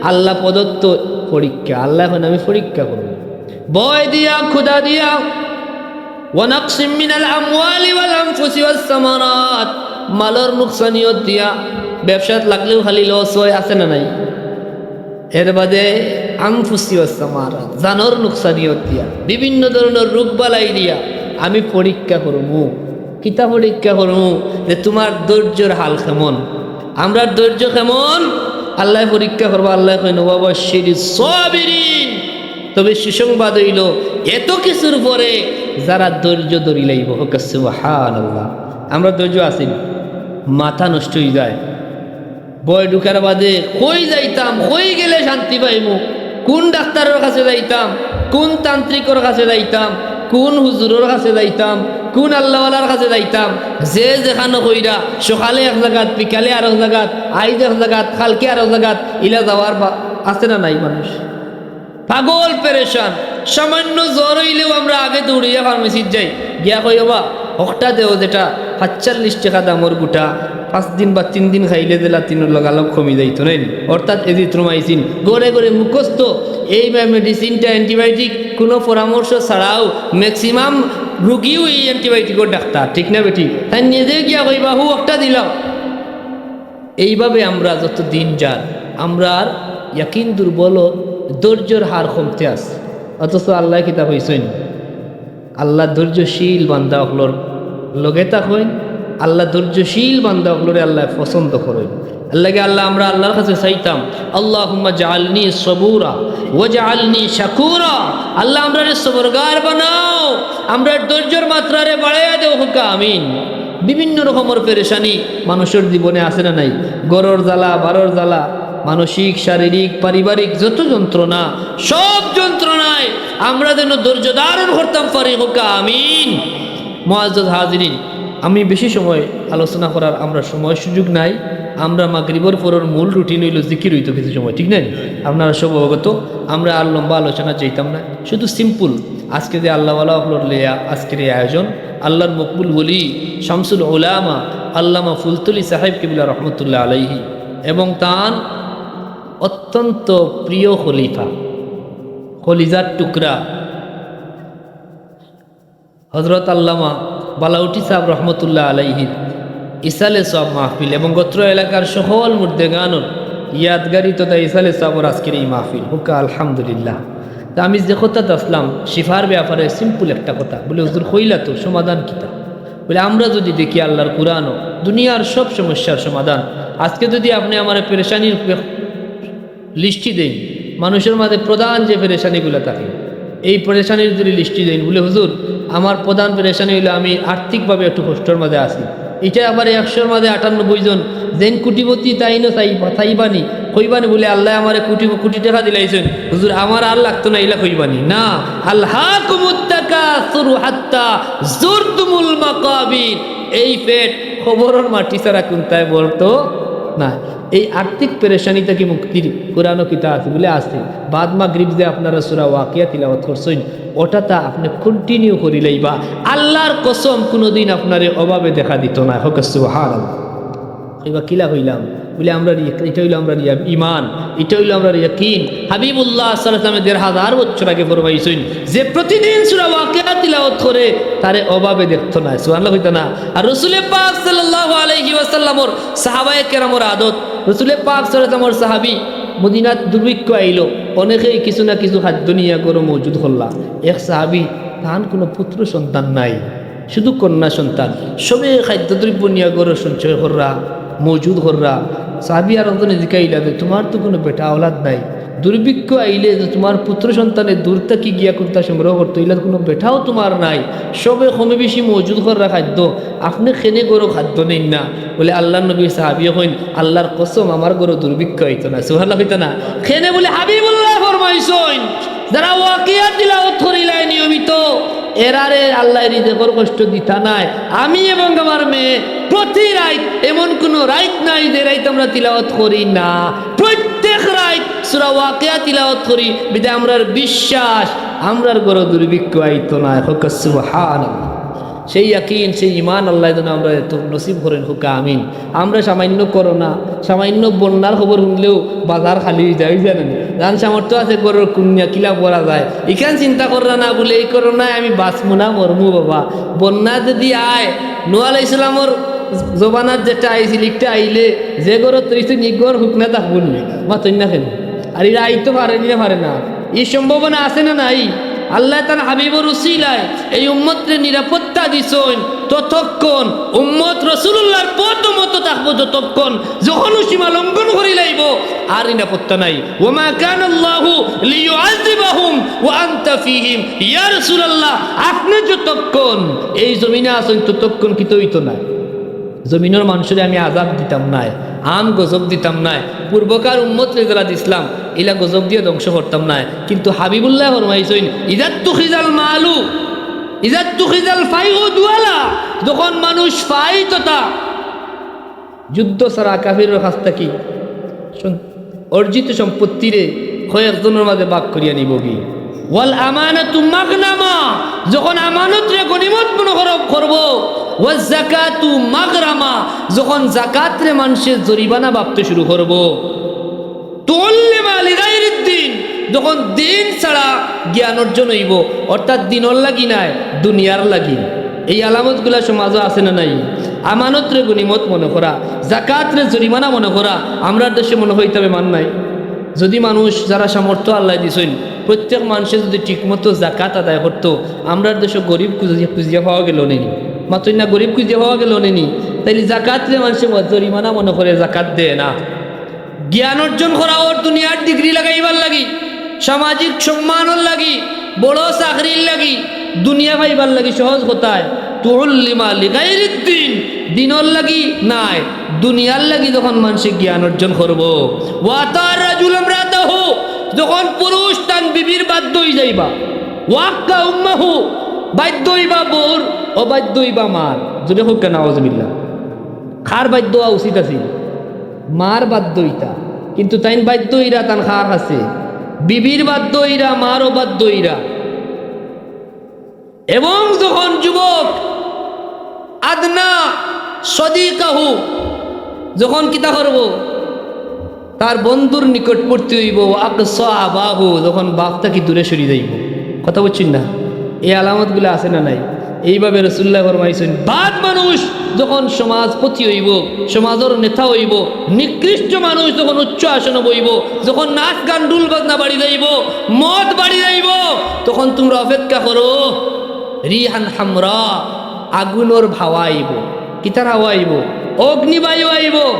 আল্লাহ প্রদত্ত পরীক্ষা। আল্লায় কইন, "আমি পরীক্ষা করমু।" ভয় দিয়া, ক্ষুধা দিয়া, "ونقص من الأموال والأنفس والثمرات", মালর নুকসানিয়ত দিয়া, ব্যবসাত লাগলেউ খালি লস অয়, আছে না নাই? এর বাদে আনফুসি ওয়াস সামারাত, জানর নুকসানিয়ত দিয়া, বিভিন্ন ধরনর রোগ বালাই দিয়া আমি পরীক্ষা করমু। কিতা পরীক্ষা করমু? যে তুমার ধৈর্যর হাল কেমন, আমরার ধৈর্য কেমন, আল্লায় পরীক্ষা করবা। আল্লায় কইন, "ওয়াবাশশিরিস সাবিরিন", তবে সুসংবাদ অইলো, এত কিছুর পরে যারা ধৈর্য ধরিলাইবো। কউক্কা সুবহানাল্লাহ। আমরার ধৈর্য আছে নি? মাথা নষ্ট অইযায়। ভয় ঢুকার বাদে কই যাইতাম, কই গেলে শান্তি পাইমু, কুন ডাক্তারর কাছে যাইতাম, কুন তান্ত্রিকর কাছে যাইতাম, কুন হুজুরর কাছে যাইতাম, কুন আল্লাহওয়ালার কাছে যাইতাম, যে যেখানো কইরা, সকালে এক জাগাত, বিকালে আরক জাগাত, আইজ এক জাগাত, কালকে আরক জাগাত, ইলা যাওয়ার বা-, আছে না নাই মানুষ? পাগল পেরেশান। সামান্য জ্বর অইলেও আমরা আগে দৌড়িয়া ফার্মেসিত যাই, গিয়া কই, "ওবা, হকটা দেও যেটা পাঁচচল্লিশ টেকা দামর গুটা, পাঁচ দিন বা তিন দিন খাইলে যে লাতিনর লগালগ কমি যাইতো নায় নি?" অর্থাৎ এজিথ্রোমাইসিন ঘরে ঘরে মুখস্থ। এই মে-, মেডিসিনটা, অ্যান্টিবায়োটিক, কুনু পরামর্শ ছাড়াউ ম্যাক্সিমাম রুগীউ এই অ্যান্টিবায়োটিকর ডাক্তার, ঠিক না বেঠিক? তাই নিজে গিয়া কইবা, "হু, হকটা দিলাও।" এইভাবে আমরা যত দিন যার, আমরার ইয়াকিন দুর্বল, ধৈর্যর হার কমতে আছে। অথচ আল্লায় কিতা কইছইন? আল্লাহ ধৈর্যশীল বান্দা অকলর লগে থাকইন, আল্লাহ ধৈর্যশীল বান্দা অকলরে আল্লায় পছন্দ করইন। এরলাগি আল্লাহ, আমরা আল্লাহর কাছে চাইতাম, "আল্লাহুম্মা জাআলনি সবুরা ওয়াজআলনি শাকুরা।" আল্লাহ, আমরারে সবরগার বানাও, আমরার ধৈর্যর মাত্রারে বাড়াইয়া দেও, কউক্কা আমিন। বিভিন্ন রকমর পেরেশানি মানুষর জীবনে আছে না নাই? ঘরর জ্বালা, বারর জ্বালা, মানসিক, শারীরিক, পারিবারিক যত যন্ত্রণা, সব যন্ত্রণায় আমরা যেন ধৈর্য ধারণ করতাম পারি, কউক্কা আমিন। মুআজ্জাজ হাজিরিন, আমি বেশি সময় আলোচনা করার আমরা সময় সুযোগ নাই। আমরা মাগরিবর পরর মূল রুটিন অইলো জিকির অইতো কিছু সময়, ঠিক নায়? আপনারা সব অবগত, আমরা আর লম্বা আলোচনা চাইতাম না, শুধু সিম্পল আজকে যে আল্লাহওয়ালা অকলর লইয়া আজকের এই আয়োজন, আল্লাহর মকবুল ওলি শামসুল উলামা আল্লামা ফুলতলি সাহেব কিবলা রহমতুল্লাহ আলাইহি এবং তান অত্যন্ত প্রিয় খলিফা, কলিজার টুকরা হজরত আল্লামা বালাউটি সাহেব রহমতুল্লাহ আলাইহির ইসালে সওয়াব মাহফিল এবং অত্র এলাকার সকল মুর্দেগানর ইয়াদগারি তথা ইসালে সওয়াবর আজকের এই মাহফিল। কউক্কা আলহামদুলিল্লাহ। তা আমি যে কথাত আছলাম, শিফার ব্যাপারে সিম্পল একটা কথা। বলে, "হুজুর, কইলা তো, সমাধান কিতা?" বলে, আমরা যদি দেখি আল্লাহর কোরআনও দুনিয়ার সব সমস্যার সমাধান। আজকে যদি আপনে আমারে পেরেশানির লিস্টি দেইন, মানুষর মাঝে প্রধান যে পেরেশানিগুলা থাকে, এই পেরেশানির যদি লিস্টি দেইন, বলে, "হুজুর, আমার প্রধান পেরেশানি অইলো আমি আর্থিকভাবে একটু কষ্টর মাঝে আছি।" ইটা আবার একশোর মাঝে আটানব্বই জন যেইন কোটিপতি তাইনও চাই-, চাইবানি, কইবানি বলে, "আল্লায় আমারে কোটি কোটি টেকা দিলাইছইন, হুজুর, আমার আর লাগতো না", ইলা কইবানি না। আলহাকুমুত তাকাসুরু হাত্তা জুরতুমুল মাকাবির। এই পেট কবরর মাটি ছাড়া কুনটায় ভরতো না। এই আর্থিক পেরেশানি থাকি মুক্তির কোরআনও কিতা আছে? বলে আছে। বাদ মাগরিব যে আপনারা সূরা ওয়াকিয়া তিলাওয়াত করছইন, ওটা তা আপনে কন্টিনিউ করিলাইবা। আল্লাহর কসম, কুনুদিন আপনারে অভাবে দেখা দিতো না। কউক্কা সুবহানাল্লাহ। কইবা, "কিলা কইলাম?" বুলে, আমরার ইক-, ইটা অইলো আমরার ইয়া-, ইমান, ইটা অইলো আমরার ইয়াকিন। হাবিবুল্লাহ সাল্লাল্লাহু আলাইহি ওয়াসাল্লামে দেড় হাজার বছর আগে ফরমাইছইন, যে প্রতিদিন সূরা ওয়াকিয়া তিলাওয়াত করে, তারে অভাবে দেখতো নায়। সুবহানাল্লাহ কইতা না? আর রসুলে পাক সাল্লাল্লাহু আলাইহি ওয়াসাল্লামর সাহাবায়ে কেরামর আদত, রসুলে পাক সাল্লাল্লাহু আলাইহি ওয়াসাল্লামর সাহাবী মদিনাত দুর্ভিক্ষ আইলো, অনেকেই কিছু না কিছু খাদ্য নিয়া ঘরো মজুদ করলা। এক সাহাবী, তান কুনু পুত্র সন্তান নাই, শুধু কন্যা সন্তান, সবে খাদ্যদ্রব্য নিয়া ঘরো সঞ্চয় কররা, মজুদ কররা। সাহাবী আরকজনে জিকাইলা যে, "তুমার তো কুনু বেটা আওলাদ নাই, দুর্ভিক্ষ আইলে যে তুমার পুত্র সন্তানে দূর থাকি গিয়া কুন্তা সংগ্রহ করতো, ইলা কুনু বেটাও তুমার নাই, সবে কমে বেশি মজুদ কররা খাদ্য, আপনে কেনে ঘরো খাদ্য নেইন না?" বুলে, আল্লার নবীর সাহাবীয়ে কইন, "আল্লার কসম, আমার ঘরো দুর্ভিক্ষ আইতো না।" সুবহানাল্লাহ কইতা না? কেনে বুলে হাবিবুল্লায় ফরমাইছইন, যারা ওয়াকিয়া তিলাওয়াত করিলায় নিয়মিত, এরারে আল্লায় রিজেকর কষ্ট দিতা নায়। আমি এবং আমার মেয়ে প্রতি রাইত, এমন কুনু রাইত নাই যে রাইত আমরা তিলাওয়াত করি না। প্রত্যেক রাইত সূরা ওয়াকিয়া তিলাওয়াত করি, বিধায় আমরার বিশ্বাস, আমরার ঘরো দুর্ভিক্ষ আইতো নায়। কউক্কা সুবহানাল্লাহ। সেই ইয়াকিন, সেই ইমান আল্লায় যেন আমরারে তো নসিব করইন, কউক্কা আমিন। আমরা সামান্য করোনা, সামান্য বন্যার খবর হুনলেউ বাজার খালি অইযায়, অইযায় না নি? যান সামর্থ্য আছে, ঘরর কুনিয়া কিলা পড়া যায়, ইখান চিন্তা কররা না বুলে, "এই করোনায় আমি বাঁচমু না মরমু বাবা।" বন্যা যুদি আয়, নূহ আলাইহিস সালামর জমানাত যেটা আইছিল, ইটা আইলে যে ঘরো তৈছে নি ঘর হুকনা থাকবো নি, মাতইন না কেনে? আর ইরা আইতো পারে নি না পারে না, ই সম্ভাবনা আছে না নাই? আল্লায় তান হাবিবর উসিলায় এই উম্মতরে নিরাপত্তা দিছইন। ততক্ষণ উম্মত রাসূলুল্লাহর পথ মতো থাকবো, যতক্ষণ, যখন সীমা লঙ্ঘন করিলাইবো, আর নিরাপত্তা নাই। "ওয়া মা কানা আল্লাহু লিইউআযযিবাহুম ওয়া আনতা ফীহিম।" ইয়া রাসূলুল্লাহ, আপনে যতক্ষণ এই জমিনে আছইন, ততক্ষণ কিতা অইতো নায়? জমিনর মানুষরে আমি আযাব দিতাম নায়, আম গজব দিতাম নায়, পূর্বকার উম্মতরে যেলা দিছলাম, ইলা গজব দিয়া ধ্বংস করতাম নায়। কিন্তু হাবিবুল্লায় ফরমাইছইন, "ইযাত্তুখিযাল মালু, ইযাত্তুখিযাল ফাইউ দুয়ালা", যখন মানুষ ফাই তথা যুদ্ধ ছাড়া কাফিরর কাছ থাকি সন-, অর্জিত সম্পত্তিরে কয়েকজনর মাঝে ভাগ করিয়া নিবোগি। "ওয়াল আমানাতু মাগনামা", যখন আমানতরে গনিমত মনে কর-, করবো। "ওয়াজ যাকাতু মাগরামা", যখন যাকাতরে মানষে জরিমানা ভাবতে শুরু করবো। "তুউল্লিমা লিগাইরিদ্দিন", যখন দিন ছাড়া জ্ঞান অর্জন অইবো, অর্থাৎ দিনর লাগি নায়, দুনিয়ার লাগি। এই আলামতগুলা সমাজো আছে না নাই? আমানতরে গনিমত মনে করা, যাকাতরে জরিমানা মনে করা, আমরার দেশো মনে অয় ইতা বেমান নাই। যুদি মানুষ যারা সামর্থ্য আল্লায় দিছইন, প্রত্যেক মানষে যুদি ঠিকমতো যাকাত আদায় করতো, আমরার দেশো গরিব খুজিয়া, খুজিয়া পাওয়া গেলো নে নি। মাতইন না, গরিব খুজিয়া পাওয়া গেলো নে নি। তাইলে যাকাতরে মানষে ম-, জরিমানা মনে করে যাকাত দেয় না। জ্ঞান অর্জন করা অর দুনিয়ার ডিগ্রি লাগাইবার লাগি, সামাজিক সম্মানর লাগি, বড় চাকরির লাগি, দুনিয়া পাইবার লাগি সহজ কথায়। তুউল্লিমা লিগাইরিদ্দিন, দিনর লাগি নায়, দুনিয়ার লাগি যখন মানষে জ্ঞান অর্জন করবো। ওয়াতার রাজুল ইমরাতাহু, যখন পুরুষ তান বিবির বাধ্য অইযাইবা। ওয়াক্কা উম্মাহু, বাধ্য অইবা বউর, অবাধ্য অইবা মার। জোরে কউক্কা নাউজুবিল্লাহ। কার বাধ্য অওয়া উচিত আছিল? মার বাধ্য অইতা। কিন্তু তাইন বাধ্য অইরা তান কার কাছে? বিবির বাধ্য অইরা, মারও বাধ্য অইরা। এবং যখন যুবক আদনা সদিকাহু, যখন কিতা করবো? তার বন্ধুর নিকটবর্তী অইবো, আকসা আবাহু, যখন বাপ থাকি দূরে সরি যাইবো। কথা বুঝছইন না? এই আলামতগুলা আছে না নাই? এইভাবে রাসূলুল্লায় ফরমাইছইন, বাদ মানুষ যখন সমাজপতি অইবো, সমাজর নেতা অইবো, নিকৃষ্ট মানুষ যখন উচ্চ আসনো বইবো, যখন নাচ গান ঢুল বাজনা বাড়ি যাইবো, মদ বাড়ি যাইবো, তখন তুমরা অপেক্ষা করো। রিহান হামরা, আগুনর হাওয়া আইবো। কিতার হাওয়া আইবো? অগ্নিবায়ু আইবো।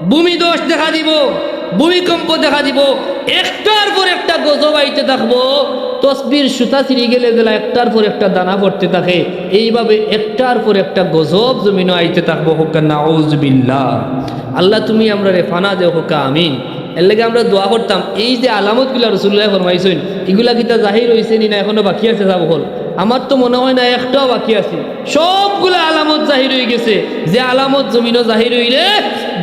ভূমিধ্বস দেখা দিবো, ভূমিকম্প দেখা দিবো, একটার পর একটা গজব আইতে থাকবো। তসবির সুতা ছিঁড়ি গেলে যেলা একটার পর একটা দানা পড়তে থাকে, এইভাবে একটার পর একটা গজব জমিনো আইতে থাকবো। কউক্কা নাউজুবিল্লাহ। আল্লাহ, তুমি আমরারে ফানা দেও, কউক্কা আমিন। এরলাগি আমরা দোয়া করতাম, এই যে আলামতগুলা রাসূলুল্লায় ফরমাইছইন, ইগুলা কিতা জাহির অইছে নি না এখনো বাকি আছে? সাব অকল, আমার তো মনে অয় না একটাও বাকি আছে। সবগুলা আলামত জাহির অইগেছে। যে আলামত জমিনো জাহির অইলে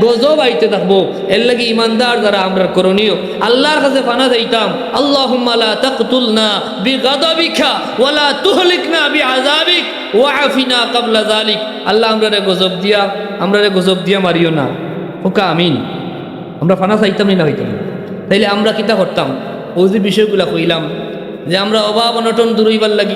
গজব আইতে থাকবো। এরলাগি ইমানদার যারা, আমরার করণীয় আল্লাহর কাছে ফানা চাইতাম, আল্লাহুম্মা লা তাকতুলনা বিগাদাবিকা ওয়া লা তুহলিকনা বিআযাবিক ওয়া আফিনা ক্বাবলা যালিক। আল্লাহ, আমরারে গজব দিয়া, আমরারে গজব দিয়া মারিও না। কউক্কা আমিন। আমরা ফানা চাইতাম নি না অইতাম? তাইলে আমরা কিতা করতাম? অউ যে বিষয়গুলা কইলাম, যে আমরা অভাব অনটন দূর অইবার লাগি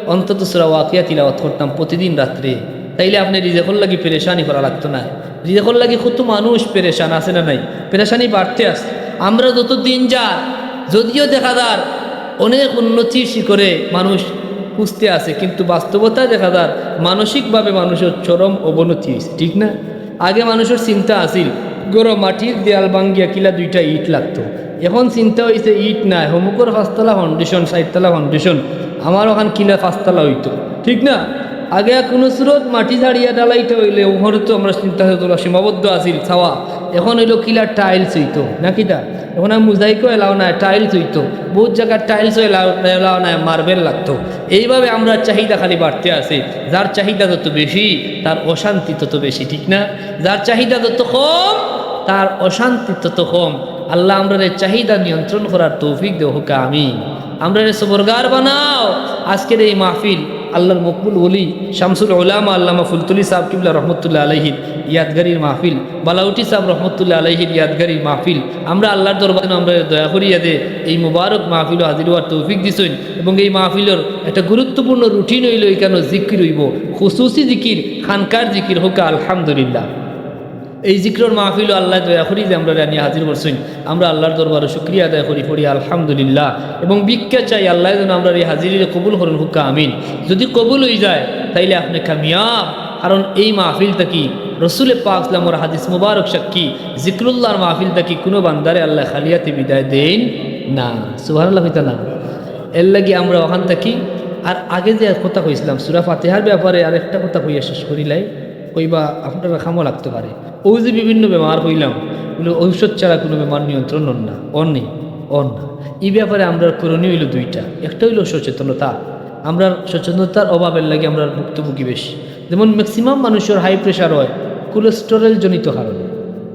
অন্তত সূরা ওয়াকিয়া তিলাওয়াত করতাম প্রতিদিন রাত্রে, তাইলে আপনে রিজেকর লাগি পেরেশানি করা লাগতো নায়। রিজেকর লাগি কত মানুষ পেরেশান, আছে না নাই? পেরেশানি বাড়তে আছে। আমরা যত দিন যার, যদিও দেখা যার অনেক উন্নতির শিখরে মানুষ পুজতে আছে, কিন্তু বাস্তবতায় দেখা যার মানসিকভাবে মানুষর চরম অবনতি অইছে, ঠিক না? আগে মানুষর চিন্তা আছিল, ঘরো মাটির দেয়াল ভাঙ্গিয়া কিলা দুইটা ইট লাগতো। এখন চিন্তা অইছে ইট নায়, হমুকর পাঁচতলা foundation, চাইরতলা foundation, আমার অখান কিলা পাঁচতলা অইতো, ঠিক না? আগে কুনু সুরত মাটি ঝাড়িয়া ঢালাইতে অইলে অখানো তো আমরা চিন্তা সীমাবদ্ধ আছিল চাওয়া। এখন অইলো কিলা tiles অইতো, না কিতা? এখন আর mosaic-ও allow নায়, tiles অইতো। বউত জাগাত tiles-ও allow, allow নায়, marble লাগতো। এইভাবে আমরার চাহিদা খালি বাড়তে আছে। যার চাহিদা যত বেশি, তার অশান্তি তত বেশি, ঠিক না? যার চাহিদা যত কম, তার অশান্তি তত কম। আল্লাহ আমরারে চাহিদা নিয়ন্ত্রণ করার তৌফিক দেও, কউক্কা আমিন। আমরারে সবরগার বানাও। আজকের এই মাহফিল আল্লাহর মকবুল ওলি শামসুল উলামা আল্লামা ফুলতলি সাহেব কিবলা রহমতুল্লাহ আলাইহির ইয়াদগারির মাহফিল, বালাউটি সাহেব রহমতুল্লাহ আলাইহির ইয়াদগারির মাহফিল। আমরা আল্লাহর দরবারে আমরারে দয়া করিয়া দে এই মুবারক মাহফিলো হাজির অওয়ার তৌফিক দিছইন, এবং এই মাহফিলর একটা গুরুত্বপূর্ণ routine অইলো ইখানো জিকির অইবো, খুসুসি জিকির, খানকার জিকির, কউক্কা আলহামদুলিল্লাহ। এই জিকিরর মাহফিলো আল্লায় দয়া করি যে আমরারে আনিয়া হাজির করছইন, আমরা আল্লাহর দরবারো শুকরিয়া আদায় করি, পড়ি আলহামদুলিল্লাহ, এবং ভিক্ষা চাই আল্লায় যেন আমরার এই হাজিরিরে কবুল করইন, কউক্কা আমিন। যদি কবুল অইযায়, তাইলে আপনে কামিয়াব, কারণ এই মাহফিল থাকি রসুলে পাক সাল্লামর হাদিস মুবারক সাক্ষী, জিকিরুল্লাহর মাহফিল থাকি কুনু বান্দারে আল্লায় খালি আতে বিদায় দেইন না। সুবহানাল্লাহ কইতা না? এরলাগি আমরা অখান থাকি, আর আগে যে কথা কইছলাম সূরা ফাতিহার ব্যাপারে, আরেকটা কথা কইয়া শেষ করিলাই, কইবা আপনারার কামো লাগতো পারে। অউ যে বিভিন্ন বেমার কইলাম, অইলো ঔষধ ছাড়া কুনু বেমার নিয়ন্ত্রণ অর না, অর নি, অর না। ই ব্যাপারে আমরার করণীয় অইলো দুইটা। একটা অইলো সচেতনতা, আমরার সচেতনতার অভাবের লাগি আমরার ভুক্তভোগী বেশি। যেমন maximum মানুষর high pressure অয় cholesterol জনিত কারণে।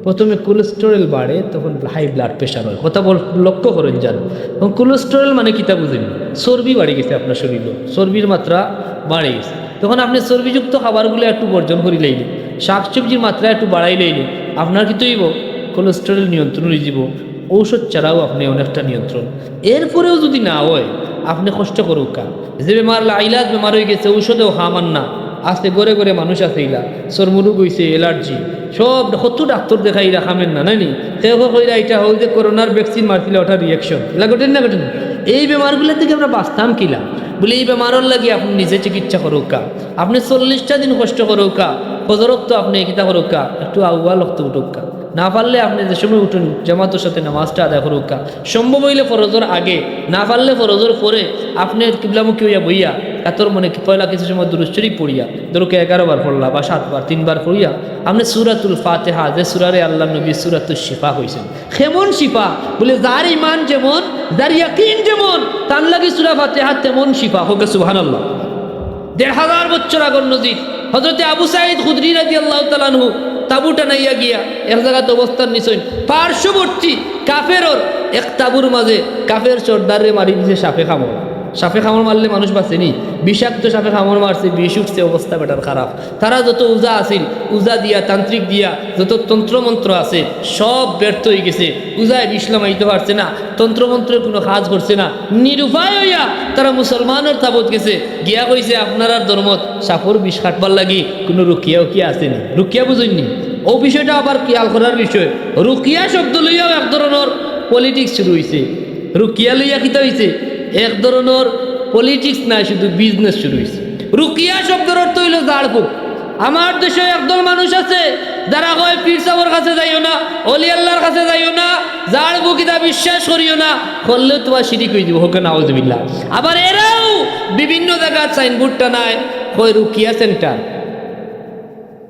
প্রথমে cholesterol বাড়ে, তখন high blood pressure অয়। কথা বল-, লক্ষ্য করইন যান। এখন cholesterol মানে কিতা বুঝইন? চর্বি বাড়ি গেছে আপনার শরীরো, চর্বির মাত্রা বাড়ি গেছে। তখন আপনে চর্বিযুক্ত খাবারগুলা একটু বর্জন করিলাইলে, শাকসবজির মাত্রা একটু বাড়াইলাইলে, আপনার কিতা অইবো? Cholesterol নিয়ন্ত্রণ অইযিবো। ঔষধ ছাড়াও আপনে অনেকটা নিয়ন্ত্রণ। এরপরেও যদি না অয়, আপনে কষ্ট করউক্কা। যে বেমার লাইলাজ বেমার অইগেছে, ঔষধেও কাম আর না। আস্তে ঘরে ঘরে মানুষ আছে ইলা, চর্মরোগ অইছে, allergy, সব কত ডাক্তর দেখাইরা কামের না, নানি? কেউ কেউ কইরা ইটা অউ যে করোনার vaccine মারছিলা, ওটার reaction। ইলা ঘটের না ঘটের না? এই বেমারগুলা থাকি আমরা বাঁচতাম কিলা? বুলে, এই বেমারর লাগি আপনে নিজে চিকিৎসা করউক্কা, আপনে চল্লিশটা দিন কষ্ট করউক্কা, ফজর অক্ত আপনে কিতা করউক্কা, একটু আউয়াল অক্ত উঠউক্কা। না পারলে আপনে যে সময় উঠইন, জামাতর সাথে নামাজটা আদায় করউক্কা। সম্ভব অইলে ফরজর আগে, না পারলে ফরজর পরে আপনে কিবলামুখী অইয়া বইয়া, কাতর মনে কি পয়লা কিছু সময় দুরূদ শরীফ পড়িয়া, ধরউক্কা এগারো বার পড়লা বা সাত বার, তিনবার পড়িয়া, আপনে সূরাতুল ফাতিহা, যে সূরারে আল্লার নবী সূরাতুশ শিফা কইছইন, কেমন শিফা? বুলে, যার ইমান যেমন, যার ইয়াকিন যেমন, তার লাগি সূরা ফাতিহা তেমন শিফা। কউক্কা সুবহানাল্লাহ। দেড় হাজার বছর আগর নজির। হযরতে আবু সাঈদ খুদরি রাদিয়াল্লাহু তাআলা আনহু তাবু টানাইয়া গিয়া এক জাগাত অবস্থান নিছইন। পার্শ্ববর্তী কাফেরর এক তাবুর মাঝে কাফের সর্দাররে মারি দিছে সাপে কামড়। সাপে কামড় মারলে মানুষ বাঁচে নি? বিষাক্ত সাপে কামড় মারছে, বিষ উঠছে, অবস্থা বেটার খারাপ। তারা যত উজা আছিল, উজা দিয়া, তান্ত্রিক দিয়া, যত তন্ত্রমন্ত্র আছে, সব ব্যর্থ অইগেছে। উজায় বিষ লামাইতো পারছে না, তন্ত্রমন্ত্রে কুনু কাজ করছে না। নিরুপায় অইয়া তারা মুসলমানর তাবুত গেছে, গিয়া কইছে, "আপনারার ধর্মত সাপর বিষ কাটবার লাগি কুনু রুকিয়া উকিয়া আছে নি?" রুকিয়া বুঝইন নি? অউ বিষয়টা আবার খেয়াল করার বিষয়। রুকিয়া শব্দ লইয়াও এক ধরনর politics শুরু অইছে। রুকিয়া লইয়া কিতা অইছে? এক ধরনর politics নায়, শুধু business শুরু অইছে। রুকিয়া শব্দর অর্থ অইলো ঝাড়ফুঁক। আমার দেশো একদল মানুষ আছে, যারা কয়, "পীর সাবর কাছে যাইও না, অলি আল্লার কাছে যাইও না, ঝাড়ফুঁক ইতা বিশ্বাস করিও না, করলে তুমার শিরিক অইযিবো।" কউক্কা নাউজুবিল্লাহ। আবার এরাও বিভিন্ন জাগাত signboard টানায়, কয়, "রুকিয়া center।"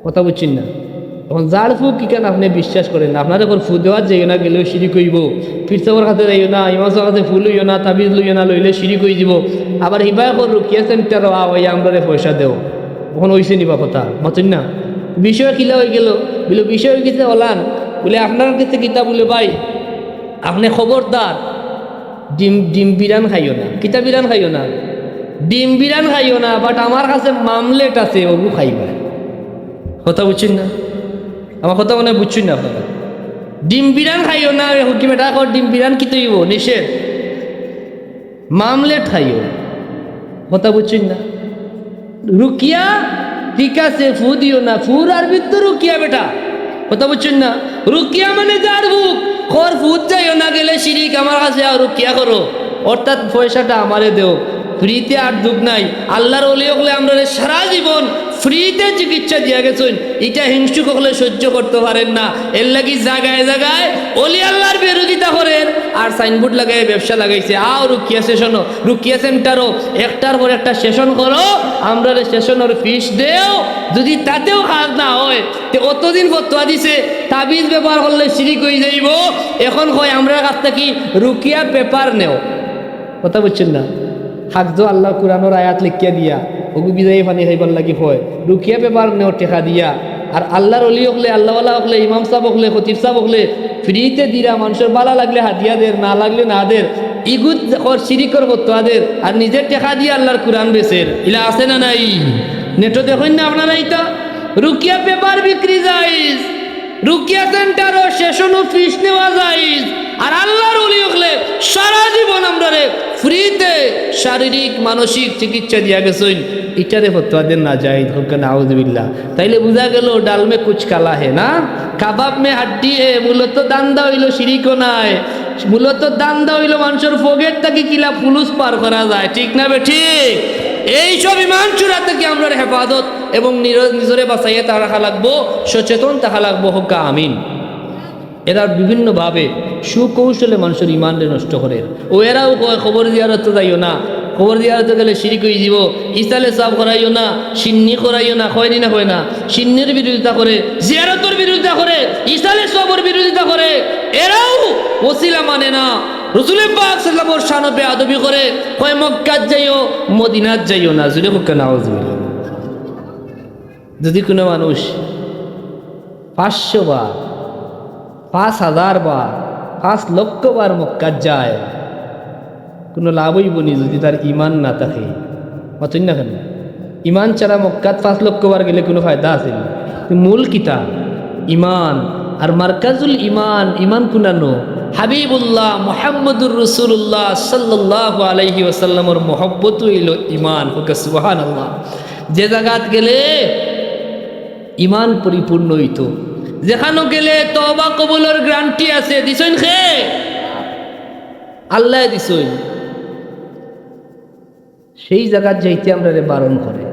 কথা বুঝছইন না? এখন ঝাড়ফুঁক ইখান আপনে বিশ্বাস করইন না। আপনারে কর ফু দেওয়াত যাইও না, গেলেও শিরিক অইবো। পীর সাবর কাছে যাইও না, ইমাম সাবর কাছে ফু লইও না, তাবিজ লইও না, লইলে শিরিক অইযিবো। আবার হিবায় কর রুকিয়া center-ও আও, অইয়া আমরারে পয়সা দেও। অখন অইছে নি বা কথা? মাতইন না। বিষয় কিলা অইগেলো? বুলে, বিষয় অইগেছে অলান। বুলে, আপনার কাছে কিতা? বুলে, ভাই, আপনে খবরদার ডিম, ডিম বিরান খাইও না। কিতা বিরান খাইও না? ডিম বিরান খাইও না, but আমার কাছে মামলেট আছে, অগু খাইবা। কথা বুঝছইন না? আমার কথা মনে হয় বুঝছইন না আপনারা। ডিম বিরান খাইও না, হুকি বেটা কর, ডিম বিরান কিতা অইবো? নিষেধ। মামলেট খাইও। কথা বুঝছইন না? রুকিয়া, ঠিক আছে, ফু দিও না, ফুর আরবিত তো রুকিয়া বেটা। কথা বুঝছইন না? রুকিয়া মানে ঝাড়ফুঁক, কর ফুত যাইও না, গেলে শিরিক, আমার কাছে আও, রুকিয়া করো, অর্থাৎ পয়সাটা আমারে দেও, ফ্রিতে আর দুখ নাই। আল্লাহর ওলি অকলে আমরারে সারা জীবন ফ্রিতে চিকিৎসা দিয়া গেছইন, ইটা হিংসুক অকলে সহ্য করতো পারের না। এরলাগি জাগায় জাগায় ওলি আল্লাহর বিরোধিতা করের, আর সাইনবোর্ড লাগাইয়া ব্যবসা লাগাইছে, আও রুকিয়া সেশনও, রুকিয়া সেন্টারও, একটার পর একটা সেশন করো, আমরারে সেশনর ফিস দেও। যদি তাতেও কাজ না হয়, তে অতদিন ফতোয়া দিছে তাবিজ ব্যবহার করলে শিরিক অইযাইবো, এখন কয় আমরার কাছ থাকি রুকিয়া পেপার নেও। কথা বুঝছইন না? হাফিজে আল্লাহর কুরআনর আয়াত লেখিয়া দিয়া, অগু ভিজাইয়া পানি খাইবার লাগি কয়, রুকিয়া পেপার নেও টেকা দিয়া। আর আল্লাহর ওলি অকলে, আল্লাহওয়ালা অকলে, ইমাম সাব অকলে, খতিব সাব অকলে ফ্রিতে দিরা, মানষর ভালা লাগলে হাদিয়া দের, না লাগলে না দের, ইগুত কর শিরিকর ফতোয়া দের, আর নিজে টেকা দিয়া আল্লাহর কুরআন বেচের। ইলা আছে না নাই? নেটো দেখইন না আপনারা ইতা। রুকিয়া পেপার বিক্রি জায়েজ, রুকিয়া সেন্টারও সেশনও ফিস নেওয়া জায়েজ। আর আল্লাহর ওলি অকলে সারা জীবন আমরারে ফ্রিতে শারীরিক মানসিক চিকিৎসা দিয়া গেছইন, ইটারে ফতোয়া দেন না জায়েজ, কউক্কা নাউজুবিল্লাহ। তাইলে বুঝা গেল ডাল মে কুছ কালা হে না, কাবাব মে হাড্ডি হে। মূলত ধান্দা অইলো শিরিকও নায়, মূলত ধান্দা অইলো মানষর পকেট থাকি কিলা ফুলুস পার করা যায়, ঠিক না বেঠিক? এইসব ইমান চুরা থাকি আমরার হেফাজত এবং নির-, নিজরে বাঁচাইয়া তা রাখা লাগবো, সচেতন থাকা লাগবো। কউক্কা আমিন। এরা বিভিন্নভাবে সুকৌশলে মানষর ইমানরে নষ্ট করের। ও এরাও কয়, কবর জিয়ারতো যাইও না, কবর জিয়ারতো গেলে শিরিক অইযিবো, ইসালে সওয়াব করাইও না, শিন্নি করাইও না, কয় নি না কয় না? শিন্নির বিরোধিতা করে, জিয়ারতর বিরোধিতা করে, ইসালে সওয়াবর বিরোধিতা করে। এরাও ওসিলা মানে না, রসুলে পাক সাল্লাল্লাহু আলাইহি ওয়াসাল্লামর শানো বেয়াদবি করে, কয় মক্কাত যাইও, মদিনাত যাইও না। জুরে কউক্কা নাউজুবিল্লাহ। যদি কুনু মানুষ পাঁচশো বার, পাঁচ হাজার বার, পাঁচ লক্ষ বার মক্কাত যায়, কুনু লাভ অইবো নি যদি তার ইমান না থাকে? মাতইন না কেনে? ইমান ছাড়া মক্কাত পাঁচ লক্ষ বার গেলে কুনু ফায়দা আছে নি? মূল কিতা? ইমান। আর মারকাজুল ইমান, ইমান কুনানো? হাবিবুল্লাহ মুহাম্মদুর রাসূলুল্লাহ সাল্লাল্লাহু আলাইহি ওয়াসাল্লামর মহব্বত অইলো ইমান। কউক্কা সুবহানাল্লাহ। যে জাগাত গেলে ইমান পরিপূর্ণ অইতো, যেখানো গেলে তওবা কবুলর গ্যারান্টি আছে, দিছইন কে? আল্লায় দিছইন। সেই জাগাত যাইতে আমরারে বারণ করে।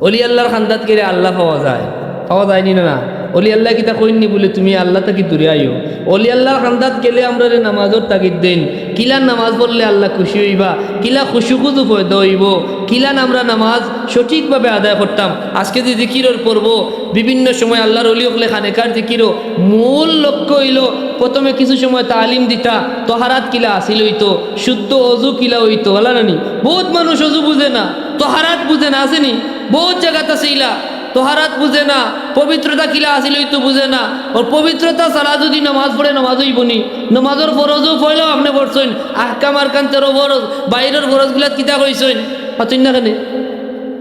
অলি আল্লাহর খান্দাত গেলে আল্লাহ পাওয়া যায়, পাওয়া যায় নি না? না, অলি আল্লায় কিতা কইন নি বুলে তুমি আল্লাহ থাকি দূরে আইও? অলি আল্লাহর খান্দাত গেলে আমরারে নামাজর তাগিদ দেইন, কিলান নামাজ পড়লে আল্লাহ খুশি অইবা, কিলা খুশু-খুজু পয়দা অইবো, কিলান আমরা নামাজ সঠিকভাবে আদায় করতাম। আজকে যে জিকিরর পর্ব, বিভিন্ন সময় আল্লাহর অলি অকলে খানেকার জিকিরও মূল লক্ষ্য অইলো প্রথমে কিছু সময় তালিম দিতা, তহারাত কিলা হাসিল অইতো, শুদ্ধ অজু কিলা অইতো, অলা না নি? বউত মানুষ অজু বুঝে না, তহারাত বুঝে না, আছে নি? বউত জাগাত আছে ইলা, তহারাত বুঝে না, পবিত্রতা কিলা হাসিল অইতো বুঝে না। অউ পবিত্রতা ছাড়া যুদি নামাজ পড়ে, নামাজ অইবো নি? নামাজর ফরজও পয়লাউ আপনে পড়ছইন, আহকাম আরকান তেরো ফরজ, বাইরর ফরজগুলাত কিতা কইছইন? মাতইন না কেনে?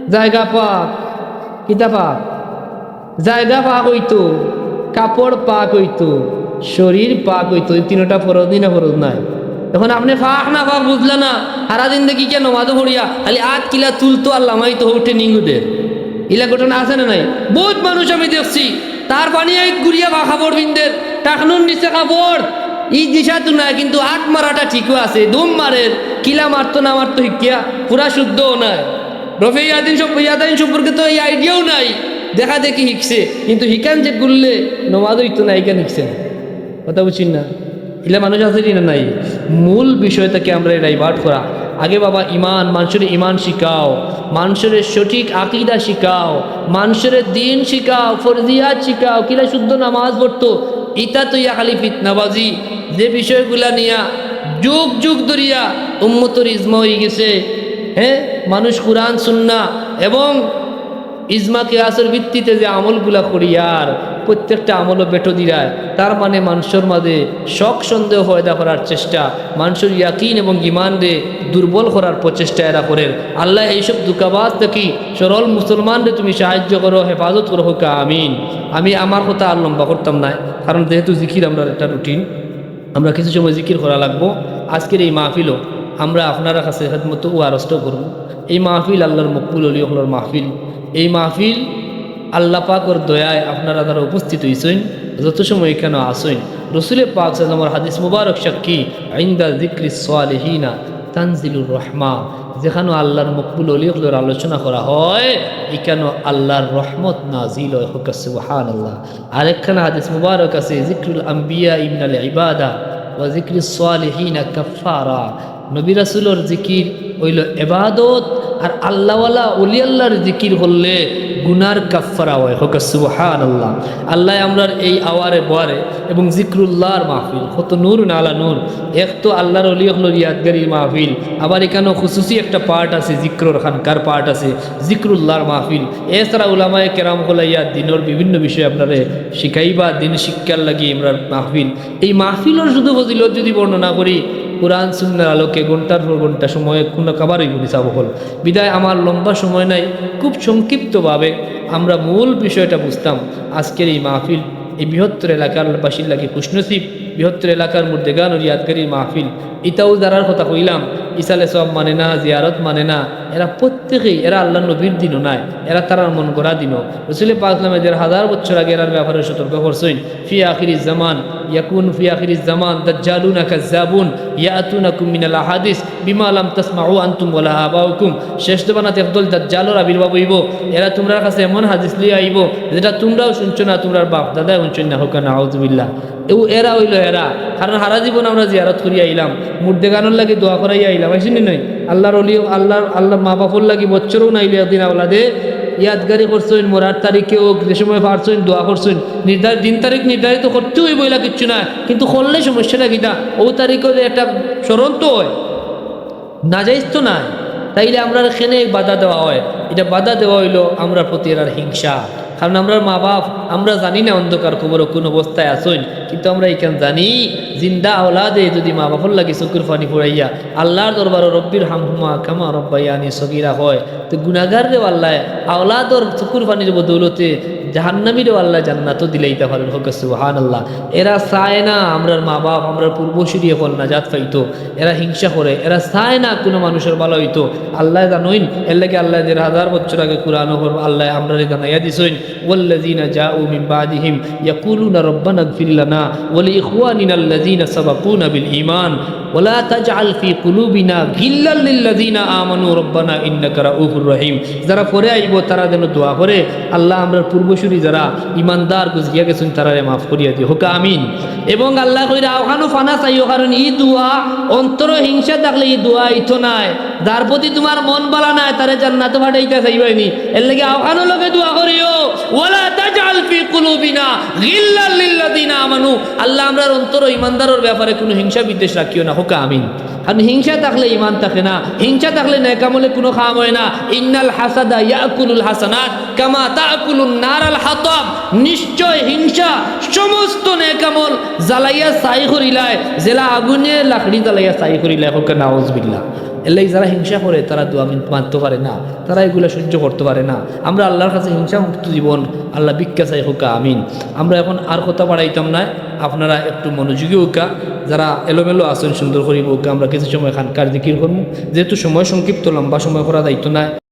জাগা পাক, কিতা পাক? জাগা পাক অইতো, কাপড় পাক অইতো, শরীর পাক অইতো, এই তিনোটা ফরজ নি না ফরজ নায়? এখন আপনে পাক না পাক বুঝলা না, হারা জিন্দেগি কিয়া নামাজও পড়িয়া খালি আত কিলা তুলতো আর লামাইতো, হউ training ও দের। ইলা ঘটনা আছে না নাই? বউত মানুষ আমি দেখছি, তার পানি এক গুড়িয়া বা কাপড় পিন্দের, টাকনুর নিচে কাপড়, ই দিশা তো নায়, কিন্তু আত মারাটা ঠিকও আছে, দম মারের, কিলা মারতো না মারতো হিকিয়া, পুরা শুদ্ধও নায়। রফে ইয়াদিন সম-, ইয়াদাইন সম্পর্কে তো এই আইডিয়াও নাই, দেখা দেখি হিকছে, কিন্তু হিকান যে গুললে নমাজ অইতো না, হিকান হিকছে না। কথা বুঝছইন না? ইলা মানুষ আছে নি না নাই? মূল বিষয় থাকি আমরারে divert করা। আগে বাবা ইমান, মানষরে ইমান শিখাও, মানষরে সঠিক আকিদা শিখাও, মানষরে দিন শিখাও, ফরজিয়াত শিখাও, কিলা শুদ্ধ নামাজ পড়তো, ইতা তো ইয়া খালি ফিতনাবাজি। যে বিষয়গুলা নিয়া যুগ যুগ ধরিয়া উম্মতর ইজমা অইগেছে, হ্যাঁ, মানুষ কুরআন সুন্নাহ এবং ইজমা কিয়াসর ভিত্তিতে যে আমলগুলা করিয়ার, প্রত্যেকটা আমলও বেটো দিরায়, তার মানে মানষর মাঝে শক সন্দেহ পয়দা করার চেষ্টা, মানষর ইয়াকিন এবং ইমানরে দুর্বল করার প্রচেষ্টা এরা করের। আল্লাহ এইসব ধোঁকাবাজ থাকি সরল মুসলমানরে তুমি সাহায্য করো, হেফাজত করো, কউক্কা আমিন। আমি আমার কথা আর লম্বা করতাম নায়, কারণ যেহেতু জিকির আমরার একটা রুটিন, আমরা কিছু সময় জিকির করা লাগবো। আজকের এই মাহফিলও আমরা আপনারার কাছে খেদমত ও আরজটাও করব। এই মাহফিল আল্লাহর মকবুল অলি অকলর মাহফিল। এই মাহফিল আল্লাহ পাকর দয়ায় আপনারা যারা উপস্থিত হইছইন, যত সময় এখানো আছইন, রসুলে পাক সাল্লাল্লাহু আলাইহি ওয়াসাল্লামর হাদিস মুবারক সাক্ষী, "ইনদা যিকরিস সালিহিনা তানজিলুর রহমা", যেখানো আল্লাহর মকবুল অলি অকলর আলোচনা করা হয়, এখানো আল্লাহর রহমত নাজিল হয়। কউক্কা সুবহানাল্লাহ। আরেকখান হাদিস মুবারক আছে, "যিকরুল আম্বিয়া ইমিনাল ইবাদা ওয়া যিকরিস সালিহিনা কাফফারা।" নবী রাসূলর জিকির অইলো ইবাদত, আর আল্লাহওয়ালা অলি আল্লাহর জিকির করলে গুনার কাফফারা হয়। কউক্কা সুবহানাল্লাহ। আল্লাহ আমরার এই আওয়ারে বওয়ারে এবং জিকরুল্লাহর মাহফিল, কত নূর নালা নূর। এক তো আল্লাহর অলি অকলর ইয়াদগারির মাহফিল, আবার এখানো খুসুসি একটা পার্ট আছে, জিকরর খানকার পার্ট আছে, জিকরুল্লাহর মাহফিল। এছাড়া উলামায়ে কেরাম অকল আইয়া দিনর বিভিন্ন বিষয় আপনারে শিখাইবা, দিন শিক্ষার লাগি আমরার মাহফিল। এই মাহফিলর শুধু ফজিলত যদি বর্ণনা করি, কোরআন সুন্নাহর আলোকে ঘন্টার পর ঘন্টা সময় কোনো কাবার অইবো নি সাব অকল। বিদায় আমার লম্বা সময় নাই, খুব সংক্ষিপ্তভাবে আমরা মূল বিষয়টা বুঝতাম। আজকের এই মাহফিল এই বৃহত্তর এলাকার বাসীর লাগি খুশনসিব, বৃহত্তর এলাকার মুর্দেগানর ইয়াদগারির মাহফিল। ইতাও যারার কথা কইলাম, ইসালে সওয়াব মানে না, জিয়ারত মানে না, এরা প্রত্যেকেই, এরা আল্লাহর নবীর দিনও নায়, এরা তারার মন গড়া দিনও। রসুলে পাক সাল্লামে দেড় হাজার বছর আগে এরার ব্যাপারে সতর্ক করছইন, "ফি আখিরিজ জামান ইয়াকুনু ফি আখিরিজ জামান দাজ্জালুনা কাজ্জাবুন ইয়াতুনাকুম মিনাল আহাদিস বিমা লাম তাসমাউ আনতুম ওয়ালা আবাউকুম।" শেষ জমানাত একদল দাজ্জালর আবির্ভাব অইবো, এরা তুমরার কাছে এমন হাদিস লইয়া আইবো যেটা তুমরাও শুনছো না, তুমরার বাপ দাদায় শুনছইন না। কউক্কা নাউজুবিল্লাহ। এও এরা অইলো এরা, কারণ হারা জীবন আমরা জিয়ারত করিয়া আইলাম, মুর্দেগানর লাগি দোয়া করাইয়া আইলাম, আইছি নি নাই? আল্লাহর অলি, আল্লাহর, আল্লাহর মা বাপর লাগি বছরও নাইলে একদিন আওলাদে ইয়াদগারি করছইন, মরার তারিখে হোক, যে সময় পারছইন দোয়া করছইন। নির্ধার-, দিন তারিখ নির্ধারিত করতে অইবো, ইলা কিচ্ছু না, কিন্তু করলে সমস্যাটা কিতা? অউ তারিখও যে একটা স্মরণ তো হয়, নাজাইজ তো নায়। তাইলে আমরারে কেনে বাধা দেওয়া হয়? ইটা বাধা দেওয়া অইলো আমরার প্রতি এরার হিংসা। কারণ আমরার মা বাপ, আমরা জানি না অন্ধকার কবরো কুন অবস্থায় আছইন, কিন্তু আমরা ইখান জানি, জিন্দা আওলাদে যদি মা বাপর লাগি চকুর পানি ফুরাইয়া আল্লাহর দরবারো "রব্বির হামহুমা কামা রব্বায়ানি সগীরা" কয়, তে গুনাগাররেও আল্লায় আওলাদর চকুর পানির বদৌলতে জাহান্নামীরেও আল্লায় জান্নাতও দিলাইতা পারইন। কউক্কা সুবহানাল্লাহ। এরা চায় না আমরার মা বাপ, আমরার পূর্বসূরি অকল নাজাত পাইতো। এরা হিংসা করে, এরা চায় না কুনু মানুষর ভালা অইতো। আল্লায় জানইন, এরলাগি আল্লায় দেড় হাজার বছর আগে কুরআনো ফর-, আল্লায় আমরারে জানাইয়া দিছইন, "ওয়াল্লাযীনা জাউ মিন বাদিহিম ইয়াকুলুনা রব্বানা ইগফির লানা ওয়া লিইখওয়ানিনাল্লাযীনা সাবাকুনা বিল ঈমান ওয়া লা তাজআল ফী কুলুবিনা গিল্লাল লিল্লাযীনা আমানু রব্বানা ইন্নাকা রাউফুর রহিম।" যারা পরে আইবো, তারা যেন দোয়া করে, "আল্লাহ, আমরার পূর্বসূরি যারা ইমানদার গুজরিয়া গেছইন, তারারে মাফ করিয়া দিও।" কউক্কা আমিন। এবং আল্লায় কইরা, "অখানো পানা চাইও, কারণ ই দোয়া, অন্তরো হিংসা থাকলে ই দোয়া অইতো নায়। যার প্রতি তুমার মন ভালা নায়, তারে জান্নাতো পাঠাইতা চাইবায় নি। এরলাগি অখানোর লগে দোয়া করিও, ওয়ালা তাজআল ফী কুলুবিনা গিল্লাল লিল্লাযীনা আমানু।" আল্লাহ, আমরার অন্তরো ইমানদারর ব্যাপারে কুনু হিংসা বিদ্বেষ রাখিও না। কউক্কা আমিন। কারণ হিংসা থাকলে ইমান থাকে না, হিংসা থাকলে নেক আমলে কুনু কাম অয় না। "ইন্নাল হাসাদা ইয়াকুলুল হাসানাত কামা তাকুলুন নারাল হাতাব।" নিশ্চয় হিংসা সমস্ত নেক আমল জ্বালাইয়া ছাই করিলায়, যেলা আগুনে লাকড়ি জ্বালাইয়া ছাই করিলায়। কউক্কা নাউজুবিল্লাহ। এরলাগি যারা হিংসা করে, তারা দোয়া মিন-, মানতো পারে না, তারা ইগুলা সহ্য করতো পারে না। আমরা আল্লাহর কাছে হিংসা মুক্ত জীবন আল্লাহ ভিক্ষা চাই। কউক্কা আমিন। আমরা এখন আর কথা বাড়াইতাম নায়, আপনারা একটু মনোযোগী অউক্কা। যারা এলোমেলো আছইন, সুন্দর করি বউক্কা, আমরা কিছু সময় খানকার জিকির করমু। যেহেতু সময় সংক্ষিপ্ত, লম্বা সময় করা যাইতো নায়।